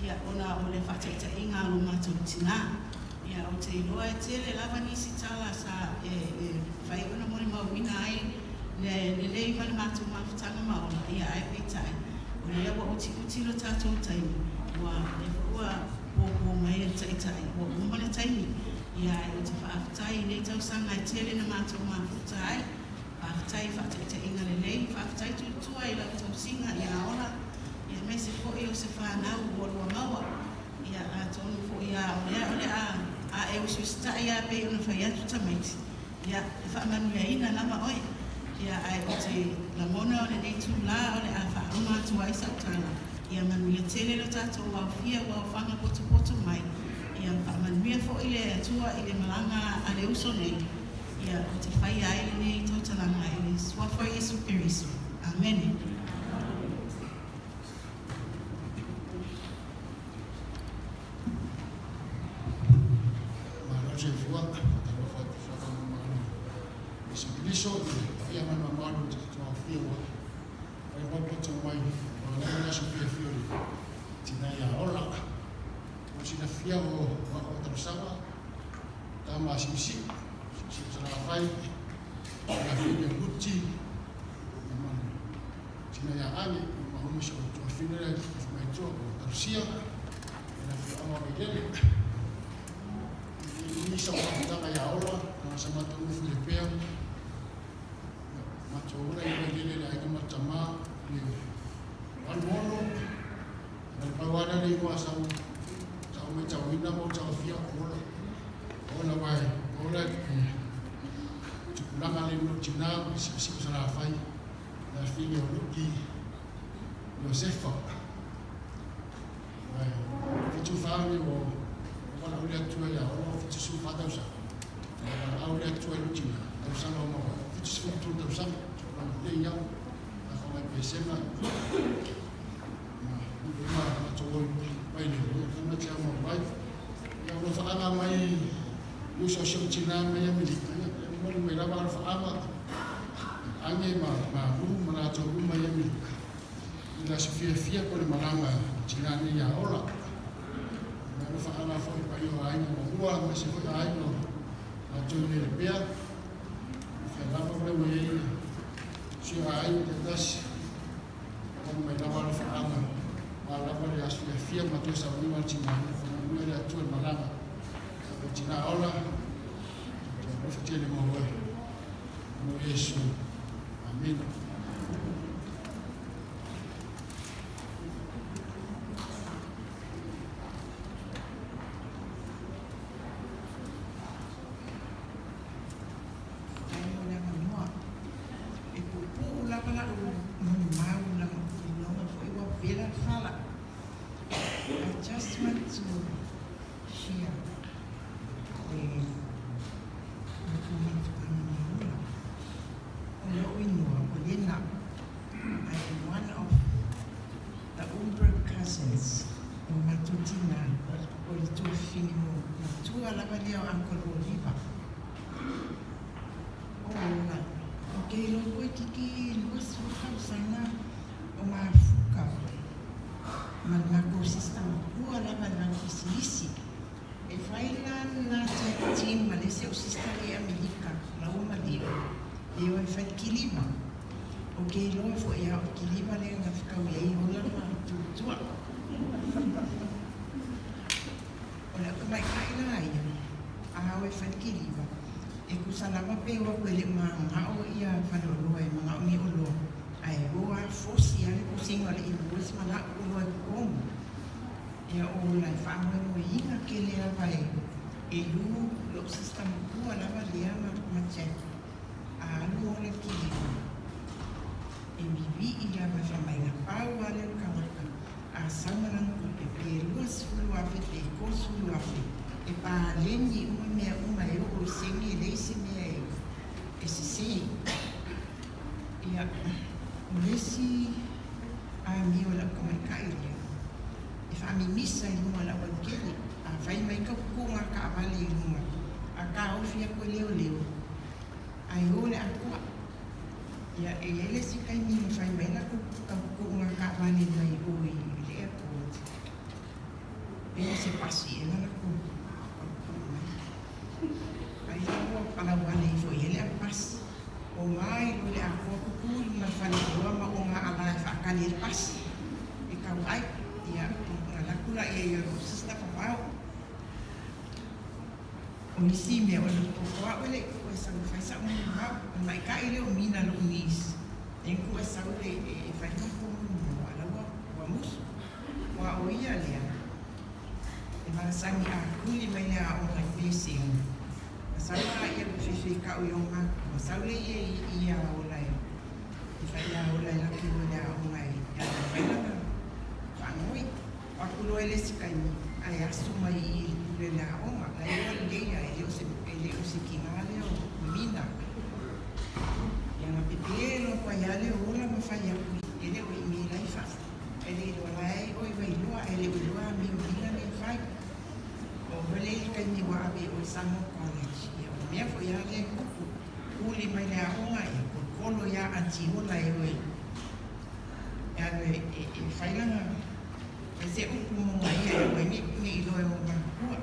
D: ia, ona o le faataitaiga a lo matou tinā. Ia, ou te iloa e tele lava nisi tala sa e fai ona molimauina ai le lelei ma le matou mafutaga ma ola, ia, ae peitai, o lea ua utiuti lo tatou taimi, ua, lea foi ua pōpō mai e le Taitai, ua uma le taimi, ia, ae ou te faafetai i nei tausaga e tele na matou mafuta ai, faafetai i faataitaiga lelei, faafetai tuatua i lau tausiga ia ola, ia, aemaise foi o se fanau ua lua maua. Ia, atonu foi a o lea o le a a e usiusitaʻi a pei ona fai atu tamaiti, ia, e faamanuiaina lava oe. Ia, ae ou te lagona o lenei itulā o le a faauma atu ai sau tala, ia manuia tele lo tatou aofia ua aofaga potopoto mai, ia faamanuia foi le Atua i le malaga a le uso nei, ia, ou te faia ai lenei tautalaga i le Suafa o Iesu Keriso. Amene.
I: Malo le soifua, faatalofa atu foi ma malo.
M: Iesu Keriso i le paia ma le mamalu o le tatou aofia ua fai poto mai o lava le aso fiafia o le tina ia Ola. Mo silafia o au o Talusaga, tama a Siusiu, Siusiu Salafai, le afine o Luti, ma le tina ia Ane, ma uma si o tuafine le maitua o Talusia, le afioaga o Vailele. I sa faafitaga ia Ola, na sa matou nofo i Lepea, matou ola i Vailele le aiga ma le tama, le 86, na le pau lava lea o le igoa sa ou matauina ma ou taofia o Ola. Ola aua e Ola e tupulaga le lou tina ma le si'osi'o Salafai, le afine o Luki Iosefa. Aua e 74 nei ua valaau le Atua ia Ola ua 74 tausaga. Ua valaau le Atua i lou tina, tausaga ua mavae, 73 tausaga, tupulaga lelei lava. Afaga i Pesega, ma uma matou o i Vailele, ia te au mai. Ia alofaaga mai i uso si ou tina mai Amerika, ia momoli mai lava alofaaga, age ma malu ma latou uma i Amerika. I le aso fiafia po o le malaga a tina nei ia Ola. Ma alofaaga foi i paia o aiga ua aemaise foi aiga o latou i Lepea. Fia lava o lea ua i ai si o aiga taitasi. Momoli mai lava alofaaga aua lava le aso fiafia ma toe sauniga o le tina, ia faamanuia le Atua i le malaga o tina ola. Toe alofa tele mo oe. Mo Iesu. Amina.
D: Faafetai mo le avanoa. E puupuu lava lau molimau leaga ou te iloa foi ua vela le fala. I just want to share le matou mafutaga ma Ola. O lou inoa o Lena. I am one of the older cousins o matou tina o le tuafafine matua lava lea o Uncle Oliva. O Ola, ou te iloa toeitiiti 20 tausaga o mafuka ma le matou sister matua lava i le matou pisinisi. E fai la le la tag team ma le isi au sister i Amerika laua ma Leo e o e fai le kiliva. Ou te iloa foi a o le kiliva lea na fetaui ai Ola ma Tuatua. O le atamaitai la ia, a o e fai le kiliva, e tusa lava pe o atu e le o manao ia faleoloa e manaomia oloa, ae o a fosi a le tosiga o le invoice ma lau oloa i totonu. Ia o la e faamoemoeina tele lava e e Lou, lou sister matua lava lea ma ma Jack, a alu ola le kiliva, e vivii lava e fai mai na pau a lea o le tagata a sau ma lana tupe, pe 20,000 pe 30,000, e paleni uma mea uma e oo i sene, e leai se mea e e sese. Ia, o le isi amio a lau tamaitai lea, e faamimisa i luga o le aualatele, a fai mai taututuga taavale i luga, a taofi atu e leoleo, ae o le atoa. Ia, e i ai le isi taimi na fai mai latou taututuga taavale mai o i le airport, pe o se pasi ea na latou taututu mai. Ai la ua palauale ifo i ai le avapasi. O mai loa le atoa tutu i luga o le faleoloa ma oga ala e faatali ai le pasi e tau ai. Ia, ona alu atu laia i lou sister vavao. O isi mea o le toto au e le i tuu e sau e fai sa'u molimau. O le maita'i lea o Mina lo'u niece, e tuu e sau e fai le matou molimau a o la ua musu. Aua o ia lea e masani a tuli mai le aoga i Pesega, na sau a ia fefeka'u i ona matua, sau lea ia i ia ola e fai ia ola e laki loa i le aoga e fai lana faanoi. O atu loa i le isi taimi, ae asu mai i i le pule o le aoga. La e iloa lelei lava, e le o se, e le o se tina lea o Mina. Ia na pepe loa atu ai lava le ola ma fai atu, e le o i mea la i fafo. E le iloa la e oe Vailoa, e le o iloa amio Mina lea e fai. O oe lea i le taimi ua ave oe i Samoa College, ia o le mea foi lava lea e tupu.
N: Kuli mai le aoga ia kolokolo ia Aunty Ola e o e alu e e fai lana fai se upu mo ia e aua ai ne i iloa e ona makua.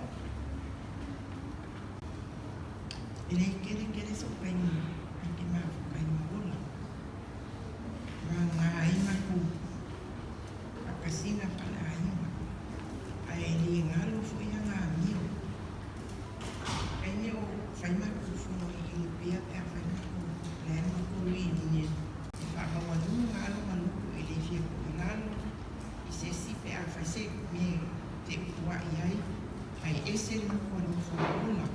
N: E le kele kele so'u taimi ma te mafuta ai ma Ola. Maga ai matou faakasina faaleaiga ae le galo foi ana amio. Taimi o fai matou fono i Ilipea pe a fai matou plan matou reunion e faamaualuga alo ma loto e le fia tuu i lalo i se isi pe a fai se mea e feutuai ai ae ese le matua nofo o Ola.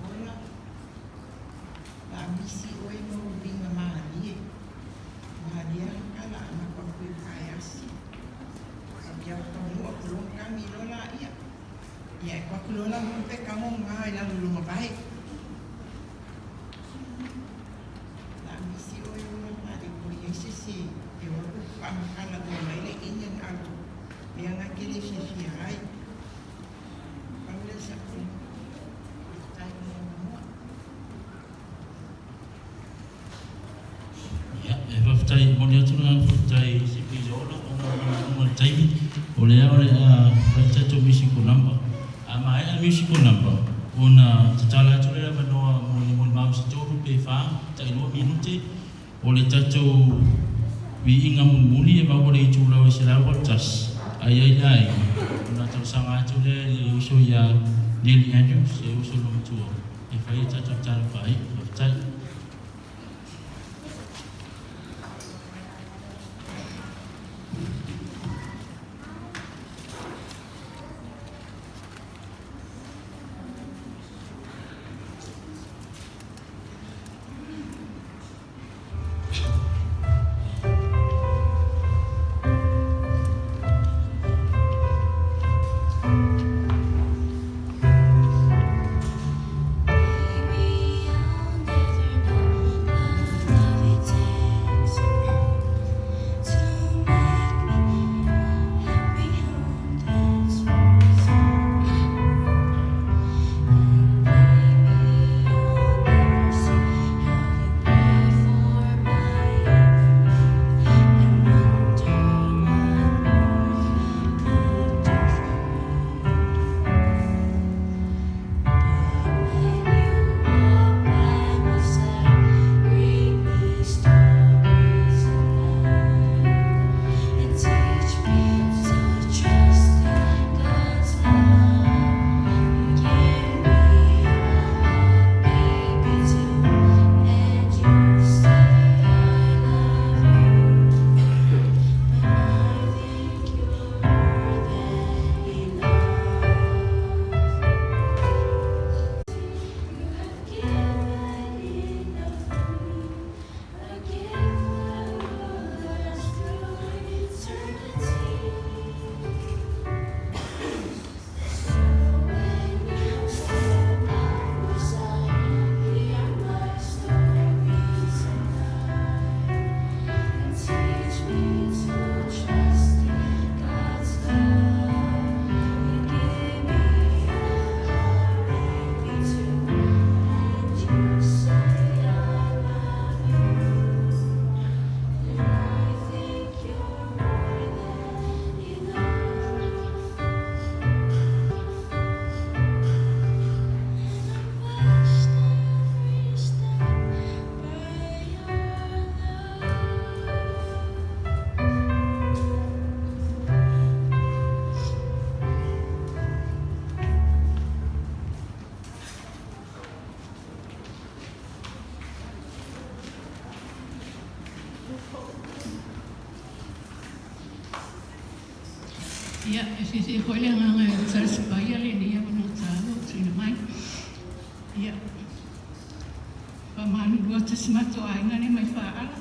N: Ola, la misi oe ma ou uiga malie. Malie lava ka la maku aku i uka e asi. Ia taunuu aku loa ma kami loa laia. Ia e aku loa la ulu pe kago nga i lalo i lona vae. La misi oe ola ma le koi ai se se e o aku faamakala ua mai le Indian auto mea nga ke le fiafia ai. Pau lea o sa'u faafetai mo le avanoa.
A: Ia, e faafetai, momoli atu le agaga faafetai i CP Zola ona o lana aluga i le taimi, o lea o le a fai le tatou musical number. A maea le musical number, ona tatala atu lea o le avanoa mo ni molimau se tolu pe fa, tailua minute, o le tatou viiga mulimuli e maua le itulau e 181, a i ai le aiga, ona talosaga atu lea i le uso ia Nellie Andrews, e uso i le matua, e fai a tatou tala faaiu. Faafetai.
F: Baby, I'll never know the love it takes to make me happy on that And baby, you'll never see how you pray for my every move and wonder what more you could do for me. But when you walk by my side, read me stories of love and teach me to trust in God's love. You give me a heart, baby, too, and you say I love you, but I think you're more than enough. You have given enough for me, a gift that will last through eternity. So when you step by my side, hear my stories at night, and teach me to trust in God's love. You give me a heart, baby, too, and you say I love you. And I think you're more than enough. And I'm blessed every step by your love.
E: Ia, e fiafia foi le agaga e Charles Paia lenei avanoa taua ua tuuina mai. Ia, faamalulu atu i si matou aiga lea mai Faaala.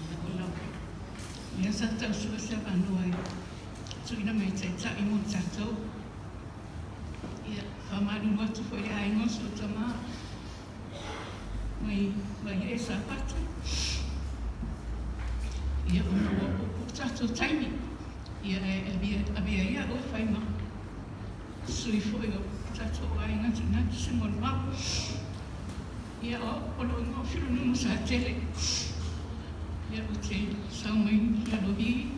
E: Ia, ona o lea sa tausua se avanoa e tuuina mai e Taitai mo tatou. Ia, faamalulu atu foi i le aiga o si ou tama mai Vaiee Safata. Ia, ona ua puupuu tatou taimi. Ia, ae avea ia oe fai ma
O: sui foi o tatou aiga tuuina atu se molimau. Ia, o lou igoa o Filonunu Satele. Ia, ou te sau mai Lalovi.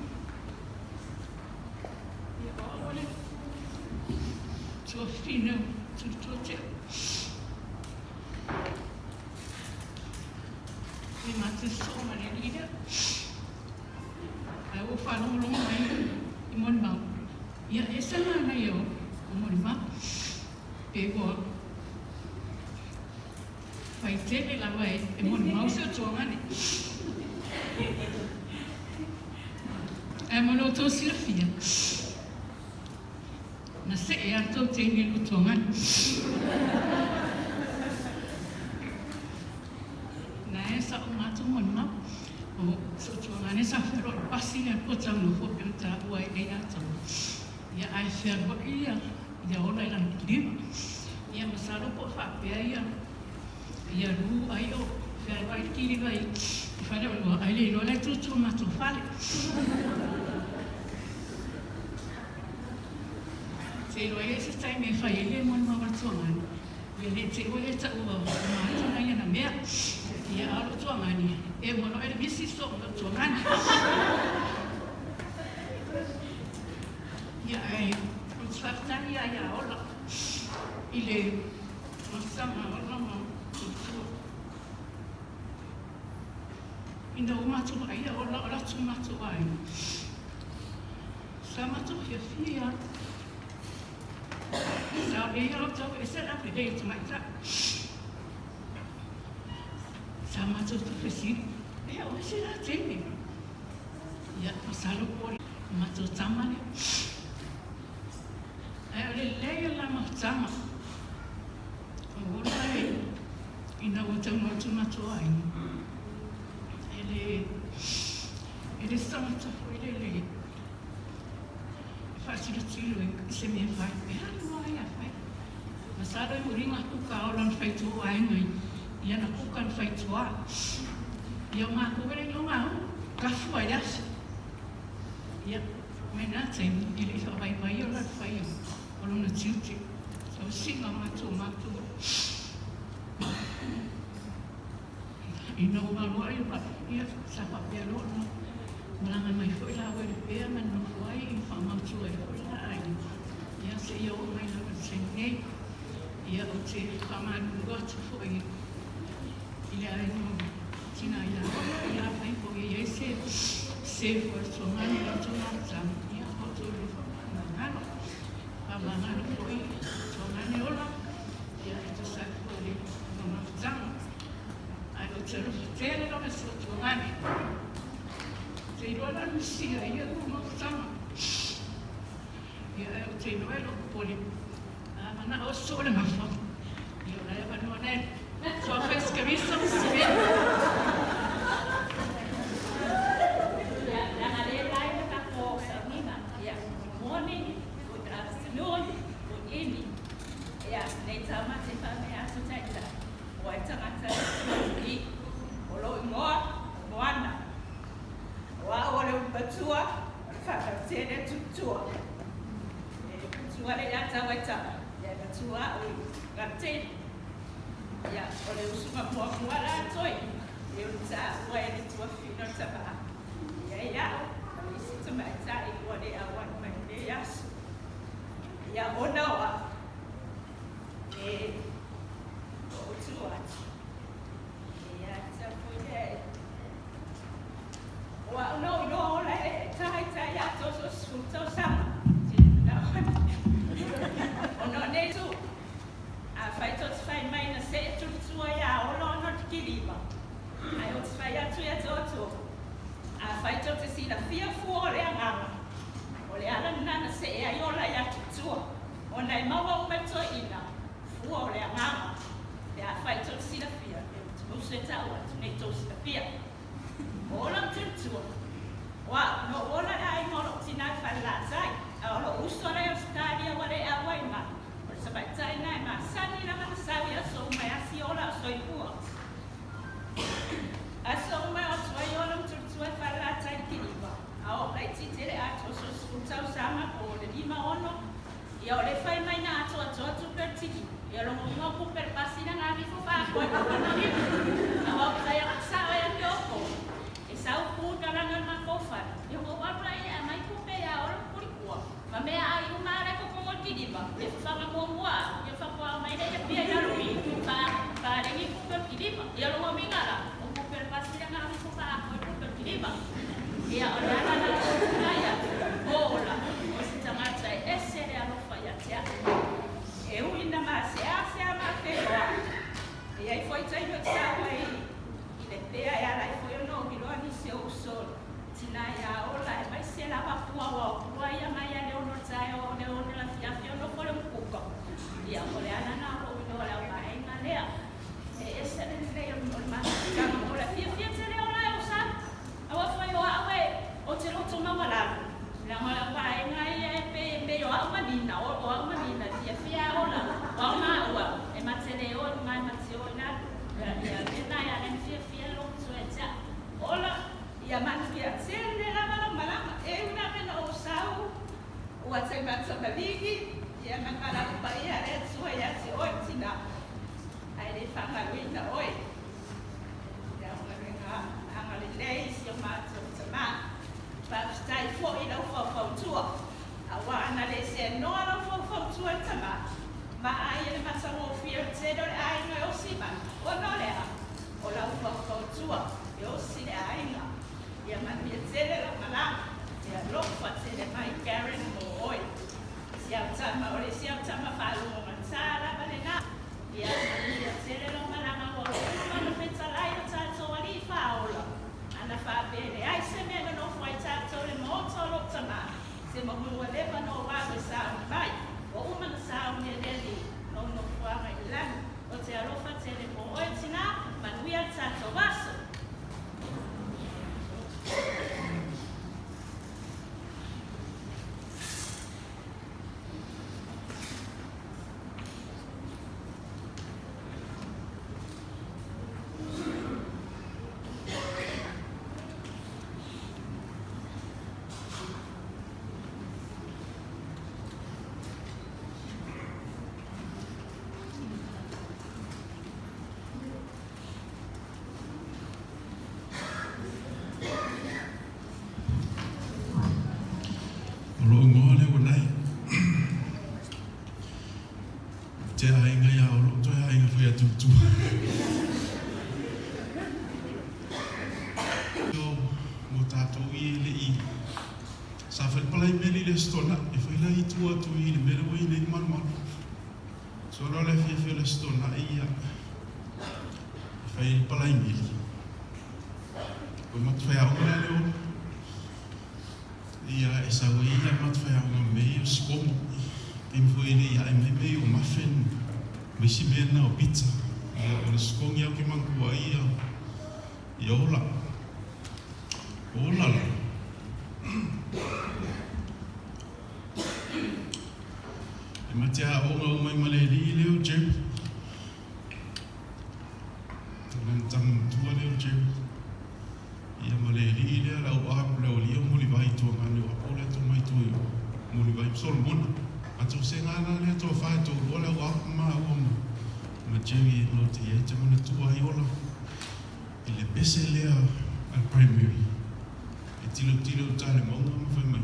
O: Ia, o au o le tuafafine o Tulitoa Teo. E matou sosoo ma le alii lea. Ae ua ou faalogologo mai i molimau. Ia, e ese le manaia o molimau. Pe ua fai tele lava e molimau se otuagane. Ae mo lo outou silafia, na see lava le tou teine i le otuagane. Na e sa o matou molimau. O se otuagane sa fealuai i le pasi lea po taunofo pei ona taua ai nei latou. Ia ae fealuai ia ia ola i lana kiliva. Ia masalo po o faapea ia ia lu ai o fealuai le kiliva i Faleoloa ae le iloa la e tutu o matou fale. Seiloa ia se taimi e fai ai le molimau a le tuagani. Ia ne i te i ua e taua o matou na ia na mea. Ia a o lou tuagani, e uma loa e le misi so o lou tuagani. Ia ae ou te faafetai ia ia Ola i le masaga ola ma tutua. Ina ua matou vaaia ola o latou matou aiga, sa matou fiafia. Sa o lei au tau ese la pe lei tamaitai. Sa matou tufesili, e o ese la teine. Ia, masalo po o le matou tama lea. Ae o le lelei o la mafutaga, o ola e ina ua taunuu atu matou aiga, e le, e le se tagata foi lele e faatilotilo i se mea fai, e alu lava ia fai. Masalo e muliga kuka a ola na fai tua aiga i ana kuka na fai tua. Ia o makou e le iloga au, kafu ai le afi. Ia, mai na taimi, e le i faavaivai ola le fai o lona tiute. Tausiga o matou matua. Ina ua aloa ia ia sa faapea loa ona malaga mai foi laua i le pea ma nonofo ai i faamautu ai foi la aiga ia seia oo mai lava i le taimi nei. Ia ou te faamalulu atu foi i le aiga o Tina ia Ola ia afai po o i ai se se foi o le tuagane i la outou mafutaga ia outou le faamagalo. Faamagalo foi tuagane ola ia e tusa ai foi le mafutaga. Ae ou te alofa tele lava i si ou tuagane. Ou te iloa la misia ia lou mafutaga. Ia ae ou te iloa e lou popole. A manao soo le gafa. Ia o la e avanoa le soa fai se kamisa ma se mea.
P: Ia, leaga lea la e tatou sauniga. Ia, good morning, good afternoon, good evening. Ia, nei taumate faamea atu taitai. O ai tagata e tuanui. O lou igoa, o Moana. O au o le ulumatua, o le faatautele tutua. E matua le ia tau ai tama, ia e matua au i Gauteng. Ia, o le usuga muamua la toi, e ulu taua e le tuafina o tama. Ia i au, ma le isi tamaitai ua le auai mai i lenei aso. Ia, ona o au, e ou tu atu. Ia, tau foi lea e O au no iloa ola e tae tae ia to so sefulu tausaga. Ona o nei tu, afai to te fai mai na see tulutua ia ola ona o te kiliva, ae o te fai atu ia toto, afai to te silafia fua o le agaga, o le ala lena na see ai ola ia tutua, ona e maua uma e toeaina fua o le agaga, pe afai to te silafia, e utuusu e tau atu nei tou silafia. O ola ou tautua. O au, no ou ola le aiga o lou tina i Falelatai, a o lou uso la i Ausetalia ua le auai mai. O le tamaitai lena e masani lava ona sau i aso uma e asi ola o soifua. Aso uma e o atu ai ola ma tultua i Falelatai i le kiliva, a oo laitiiti e le atoa so o sefulu tausaga po o le 56. Ia o le fai mai na atoatoa tupe o le tiki. Ia logo uma o kupe le pasi na nga vifo faakoa i kupe no lima. Aua o tai aka sao ia te oko. E sau pu talanga le makou fale. Ia ko walu la ia mai kupe ia olo puli kua. Ma mea ai uma ala ko kongo kilima. Ia fafanga muamua au. Ia fakoa mai le ia pia ia lui. Fa fa lengi kupe o kilima. Ia logo minga la. O kupe le pasi na nga vifo faakoa i kupe o kilima. Ia o le ala la o ia. Ola. O se tagata e ese le alofa ia te au. E ui ina maseasea ma feloai, e i ai foi taimi ou te sau ai i le pea e ala ai foi ona ou iloa nisi o uso tina ia ola e mai se lava pua ua pua ia mai ia le ono taeao o le ono le afiafi o nofo le mukuka. Ia o le ala na o lou iloa le auvaega lea. E ese le lelei o le mafutaga mo le fiafia tele ola e ou sau. Aua foi o au e ou te loto maualalo, leaga o le auvaega ia e pei e pei o au ma Nina, o o au ma Nina e fiafia e ola, o au ma au au, e ma te le o i luga e ma te o i lalo. Ia, ia, lena e ala e fiafia lou toe te au. Ola, ia manuia tele lava lau malaga. E ui lava ina ou sau, ua tai matamaligi, ia ma malaga paia a le Atua ia te oe, tina, ae le faagaloina oe. Le aufaigaluega agalelei i si o matou tama. Faafetai foi i lau faufautua, aua ana le seanoa lau faufautua i le tama, ma ai e le matagofie o le tele o le aiga e osi mai, ona o le a? O lau faufautua e osi le aiga. Ia manuia tele lau malaga, e alofa tele mai Karen mo oe. Si au tama, o le isi au tama faalogogata lava lena. Ia manuia tele lau malaga ua uma ona fetalai o tatou alii faaola. Ana faapea e leai se mea e nonofo ai tatou le maota o lou tama, se manu ua leva ona ou alu e sauni mai. Ua uma ona sauni e le Alii lou nofoaga i le lagi. O te alofa tele mo oe tina, manuia le tatou aso.
H: O lou igoa lea ua nai. Te aiga ia o lou toe aiga foi atu i tua. O mo tatou i e le i sa fai le palai meli le aso Toonai e fai la i tua atu i le mea lea ua i ai nei le malumalu. So loa le afiafi o le aso Toonai ia e fai ai le palai meli. Ua matou faiaoga la le Olo. Ia e sau ai ia matou faiaoga mea ia o sikomo. Taimi foi e le i ae mai mea ia o muffin ma isi mea na o pizza. Ia o le sikogi lava ou te manatua ai ia ia ola. Ola la. E mate aoga uma i ma le alii lea o Jerry. O lana tama matua lea o Jerry. Ia ma le alii lea le auaa ma le aualii o Mulivai i Tuagane o Apo lea tomai tua i o Mulivai ma Solomona. A tou se gala lea toafa e toalua le auaa ma maua ma ma Jerry e no te iai te manatua ai ola i le pese lea a le primary. E tilotilo i uta i le mauga ma fai mai,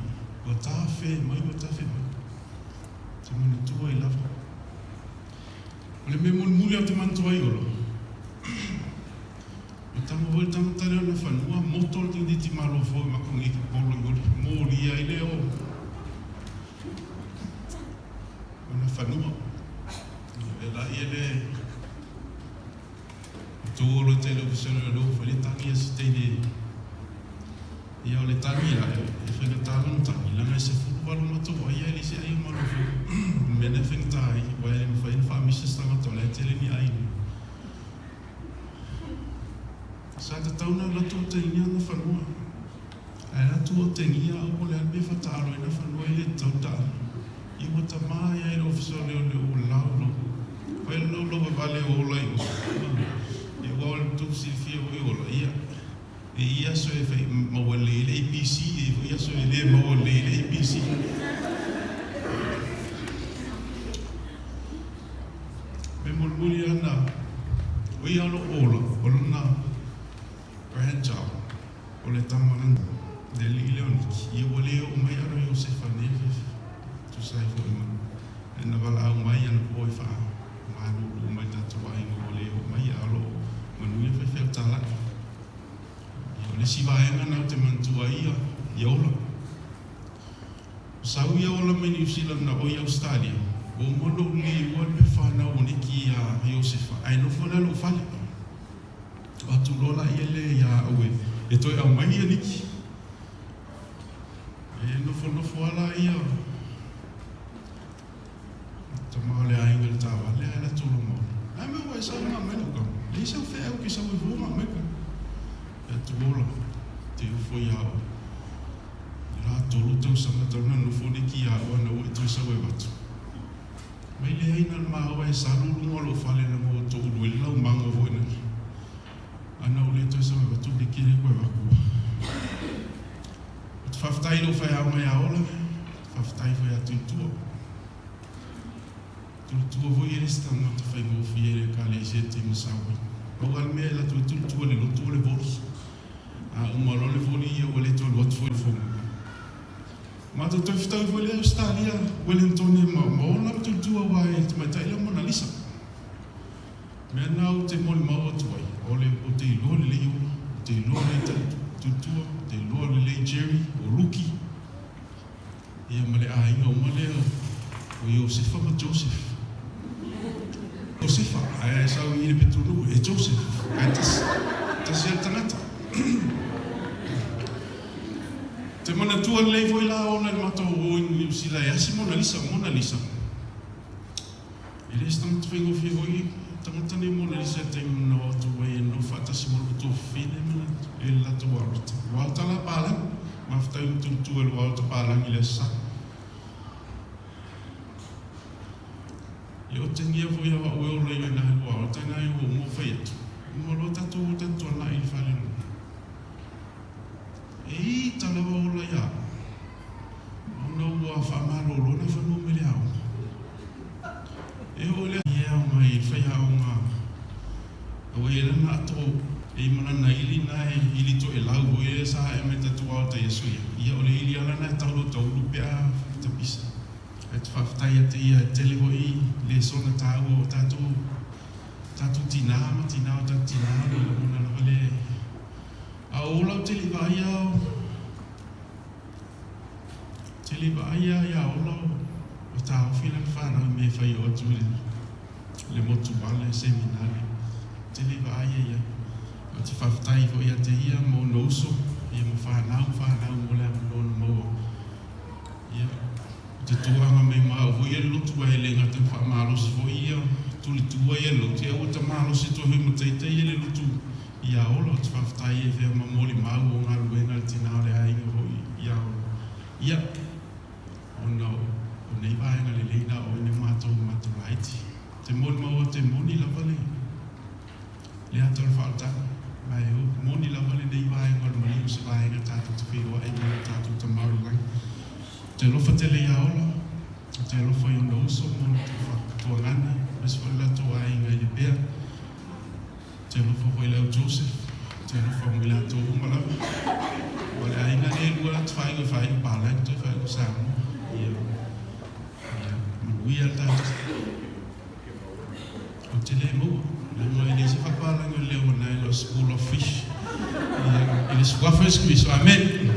H: Ua tafe mai, ua tafe mai. Te manatua ai lava. O le mea mulimuli ou te manatua ai ola, ua tama foi le tagata lea ona fanua, moto le tamaitiiti malo fou i matou nei polo i ole, molia ai lea o ona fanua. E laia le Tou olo tele o fisone o lou fai le tagi a se teine ia o le tagi la e faigata lona tagi leaga e 18 matou ai ae leai se ai o malo fou o le mea lena e faigata ai aua e le mafai ona faamisa se tagata o la e tele ni ai sa tatau ona alu atu o tegia ana fanua ae alu atu o tegia au po o le a le mea e faataalo ai na fanua e le tatau ona taalo Ia ua tama ai ai le Ofisa o Leoleo ua laulau. Fai le laulau vavale o ola i o. Ia aua o le tou silafia foi ola, ia e i ai aso e fai maua lelei ai le ABC, e i ai foi aso e le maua lelei ai le ABC. O ia o lo o ola, o lona grandchild, o le tama lena, le alii lea o Niki, ia ua le oo mai alo Iosefa i lenei afiafi, e tusa ai foi ma lana valaau mai anapo e faamalulu mai i tatou aiga ua le oo mai, a o lo o manuia faifeau talai. Ia, o le isi vaega lena ou te manatua ai ia, ia ola. O sau ia ola mai Niu Sila na oi Ausetalia, ua uma ona ou liua le fanau o Niki ia Iosefa, ae nofo lea lou fale. O atu loa laia lea ia au e toe aumai ia Niki. E nofonofo lava laia tama o le aiga i le taavale ae latou loa ma Olo. Le a mea ua e sau ma aumai lau kama? Leai sau feau ke sau ai fua ma aumai kama. E atu Ola, te ofo ia oe. I la tolu tausaga talu na nofo Niki ia au ana ua e toe sau e avatu. Mai leai na le maua e salu luga o lou fale leaga ua toulu ai le laumago foi na ana ua le toe sau e avatu Niki lea koe avatu. Ou te faafetai i lou faiaoga ia Ola, faafetai foi ia Tuitua. Tulitua foi e le isi tagata faigofie i le Ekalesia e te masau ai. Pau lava le mea e alu atu ai tulitua i le lotu o le voli. A uma loa le voli ia ua le toe alu atu foi i le fono. Matou toe fetaui foi lea i Ausetalia, Wellingtone ma Ola ma Tulitua aua e le tamaitai lea o Mona Lisa. O mea na ou te molimau atu ai, o le ou te iloa lelei Ola, ou te iloa lelei Tulitua, ou te iloa lelei Jerry, o Luki, ia ma le aiga uma lea o Iosefa ma Joseph. Iosefa, ae sau i le pitonuu, e Joseph, ae tasi, tasi lava le tagata. Te manatua lelei foi la ona i le matou o i Niu Sila e asi Mona Lisa, Mona Lisa. E le o se tagata faigofie foi le tagata nei Mona Lisa i taimi na o atu ai e nofo faatasi ma lou tuafafine ma le latou aorata. Ua aota la palagi, mafutaui ma tulutū e lou aota palagi i le Aso Sa. Le otegia foi o au e ola i ina i lou aota ina ua uma ou fai atu, uma loa tatou o tatou tuanai i le fale o E ita lava ola ia au, ona ua faamalolo na fanua mai le aoga. E oo i le aoga i faiaoga aua e lana ato e i ma lana ili na e ili toelau foi lea sa ae mai tatou aota i aso ia. Ia o le ili lava lana e tau lou taulu pe a tapisa. Ae te faafetai atu ia e tele foi lesona taua o tatou tatou tina ma tina o tatou tina le lagona lava lea A o ola ou te le i vaaia o te le i vaaia ia ola o taofi lana fanau i mea e fai o atu i le motu vale seminale te le i vaaia ia. Ou te faafetai foi ia te ia ma ona uso ia ma fanau ma fanau mo le avanoa na maua. Ia ou te tuaga mai ma au foi ia le lotu ae le gata na faamalosi foi ia tulitua ia le lotu ia ua ta malosi toe foi ma taitai ia le lotu Ia Ola, ou te faafetai e fea ma molimau o galuega a le tina o le aiga foi ia Ola. Ia, ona o nei vaega lelei na o ina matou matou laiti. Te molimau atu e moni lava le le ata o le faaolataga, ma e moni lava lenei vaega o le maliu o se vaega tatou te feiloai ma lo tatou Tama o le Lagi. Ou te alofa tele ia Ola, ou te alofa i ona uso ma ona tuagana, aemaise foi le latou aiga i Lepea. Te alofa foi i le au Joseph, te alofa mo i latou uma lava. O le aiga lea e lua atu faaiu e faaiu Palangi toe faaiu Samoa. Ia, ia, manuia le tatou. Ou te le maua, leaga e leai se faapalangi o le leo na e le o School of Fish. Ia, i le Suafa o Iesu Keriso. Amen.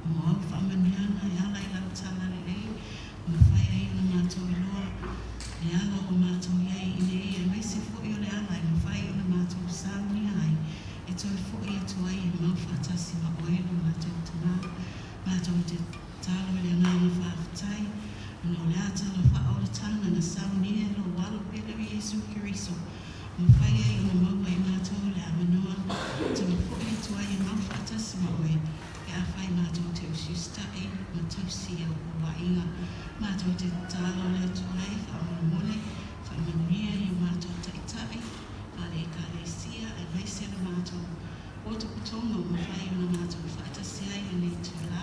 E: Mo au faamanuiaga e ala i lau talalelei ua mafai ai ona matou iloa le ala ua matou i ai i nei aemaise foi o le ala e mafai ona matou saunia ai e toe fo'i atu ai e mau faatasi ma Oe lo matou Tamā. Matou te tatalo i le agaga faafetai ona o le ata faaolataga na saunia e Lou Alo pele o Iesu Keriso ua mafai ai ona maua e matou le avanoa e toe fo'i atu ai e mau faatasi ma Oe pe afai matou te usiusita'i ma tausi i au poloaiga. Matou te tatalo i le Atua e faamolemole, faamanuia i o matou taitai faale-Ekalesia aemaise le matou potopotoga ua mafai ona matou faatasi ai i lenei itulā.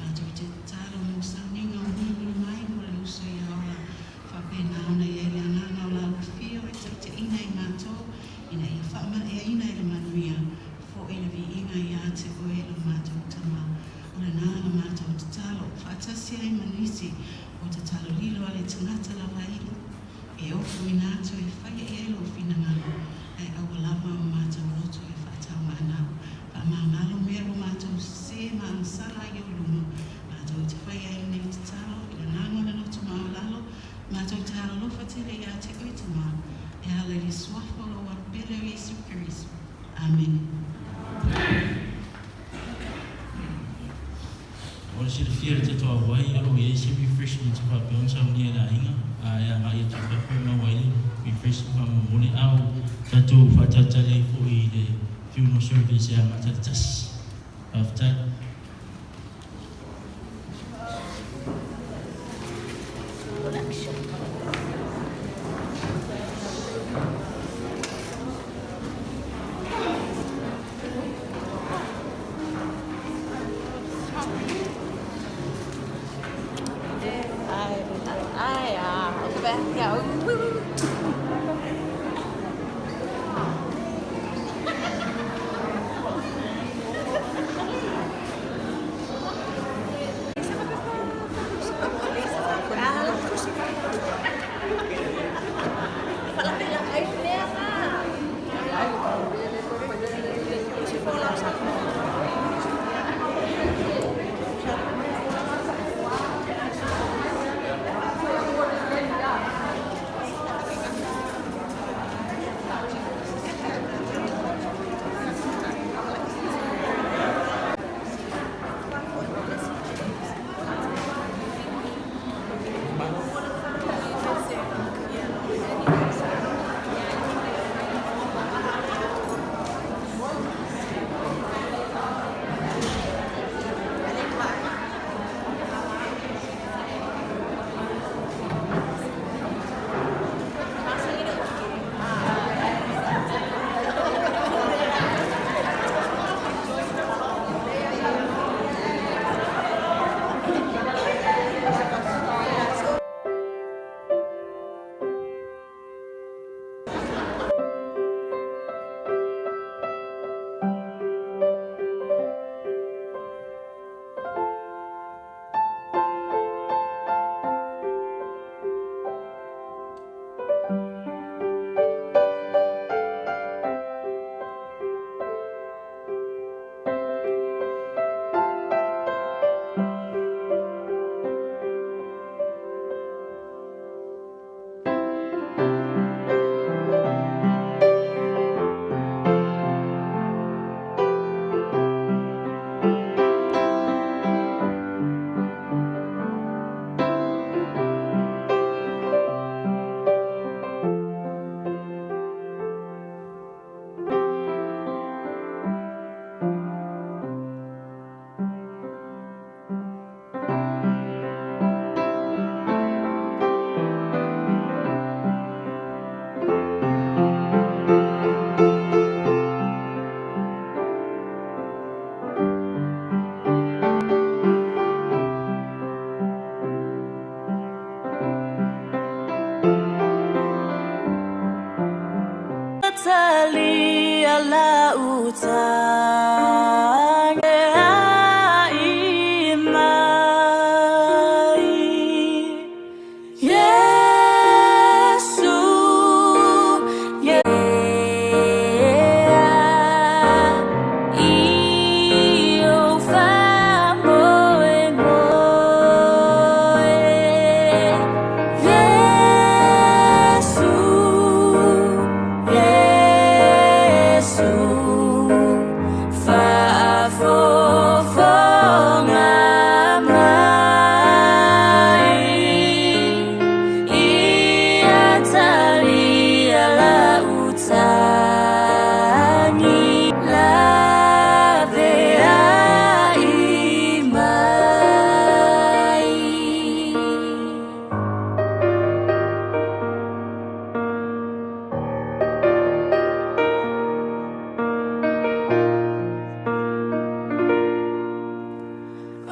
E: Matou te tatalo mo sauniga o mulimuli mai mo le uso ia Ola, faapena ona i ai le agaga o la Afio e taitaiina i matou ina ia faamaeaina i le manuia Fo'i le viiga ia te Oe lo matou Tama. O lena la matou tatalo, faatasi ai ma nisi o tatalo lilo a le tagata lava e ofuina atu e faia i ai lou finagalo, ae aua lava o matou loto e faataumaanau. Faamagalo mea ua matou sese ma agasala ai i ou luma, matou te faia ai lenei tatalo i le agaga o le loto maualalo, matou te alolofa tele ia te Oe Tama, e ala i le suafa o lou Alo pele o Iesu Keriso. Amene.
A: Mo le silafia e le tatou auai, o lo o i ai se refreshment e faapea ona saunia e le aiga, a e agai atu i fafo e maua ai le refreshment faamolemole, a o tatou faatalitali ai foi i le funeral service e amata i le 1. Faafetai.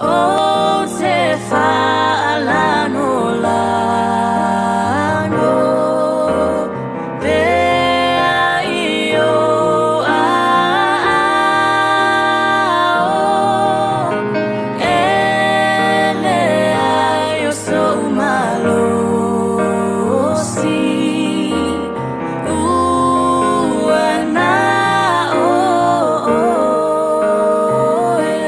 F: Ou te faalanolano pea i ou aao e leai o sou malosi ua na o oe.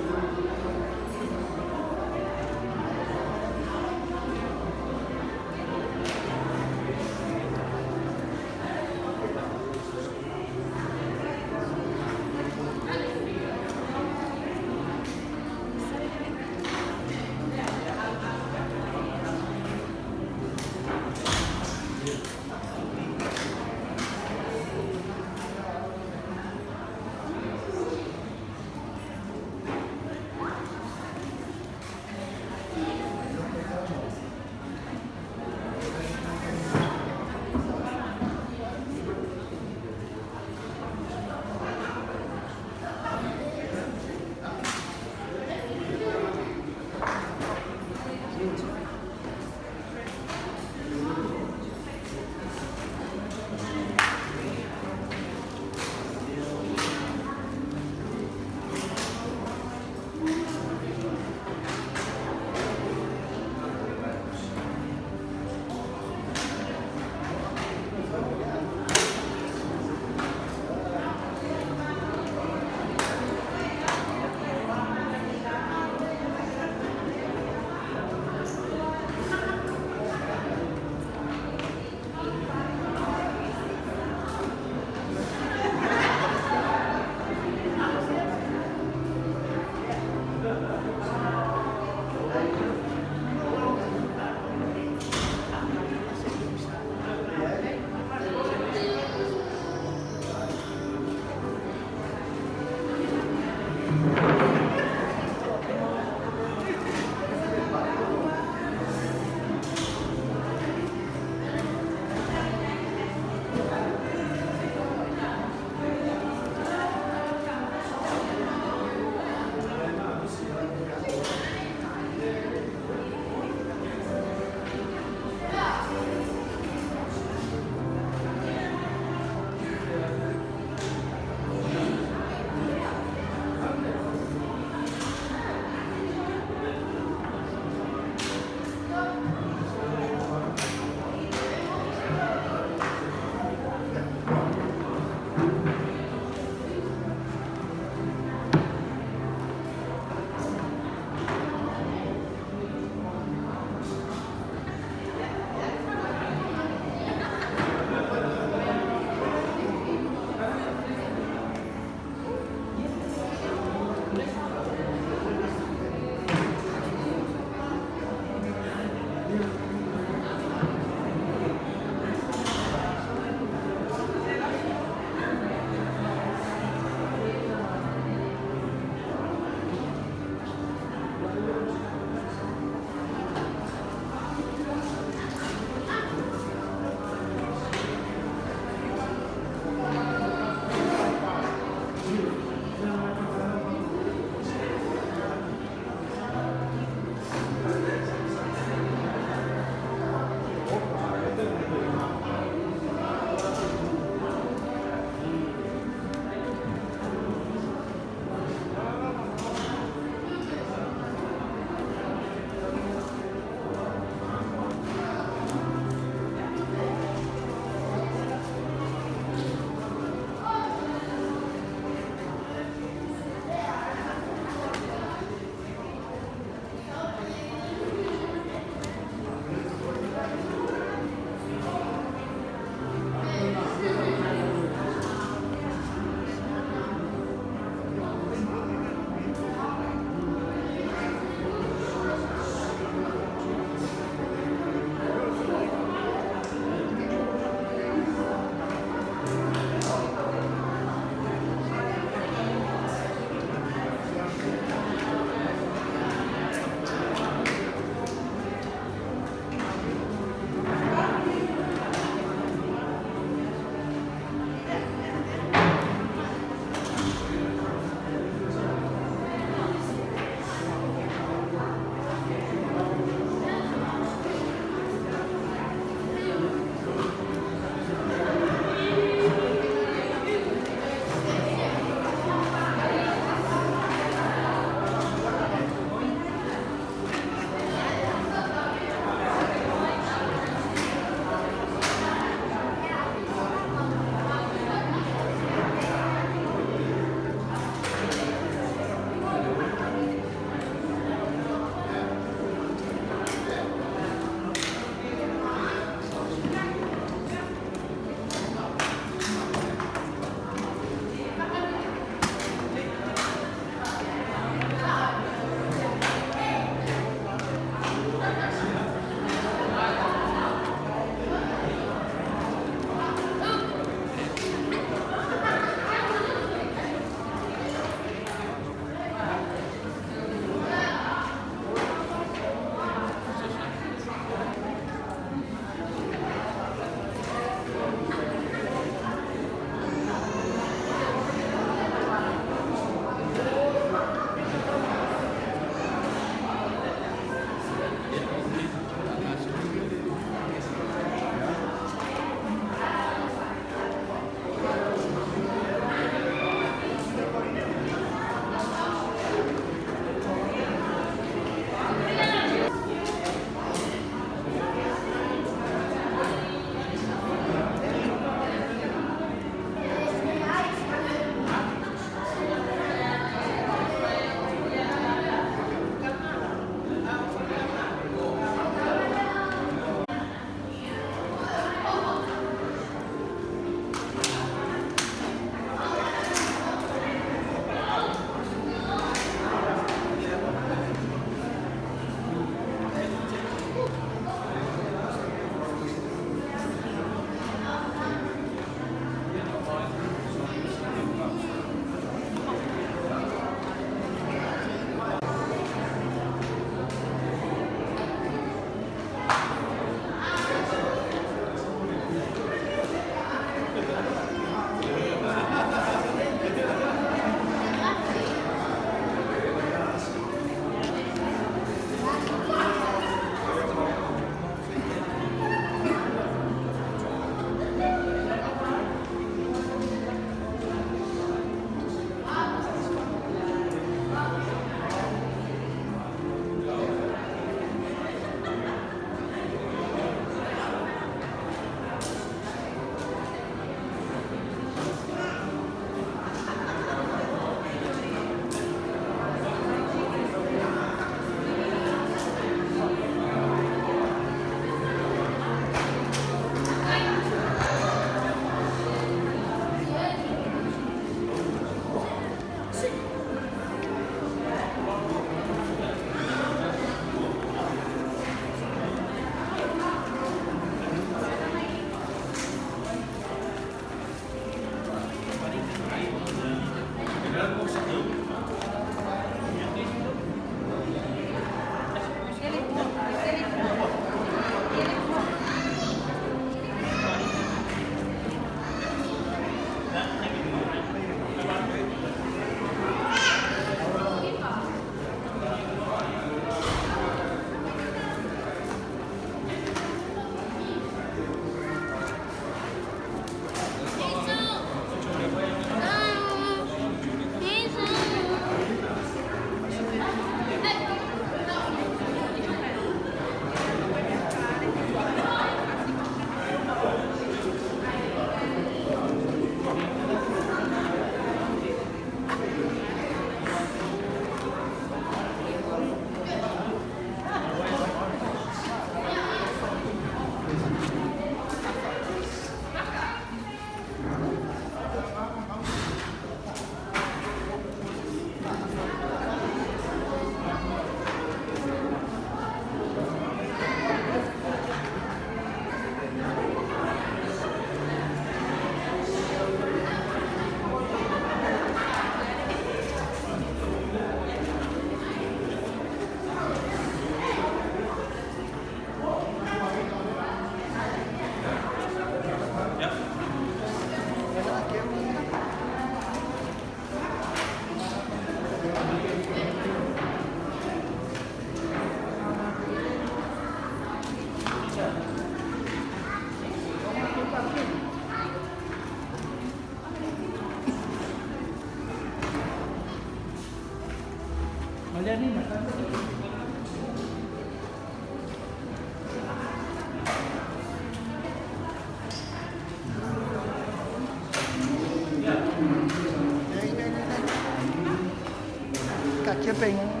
Q: Taatia pea i ina.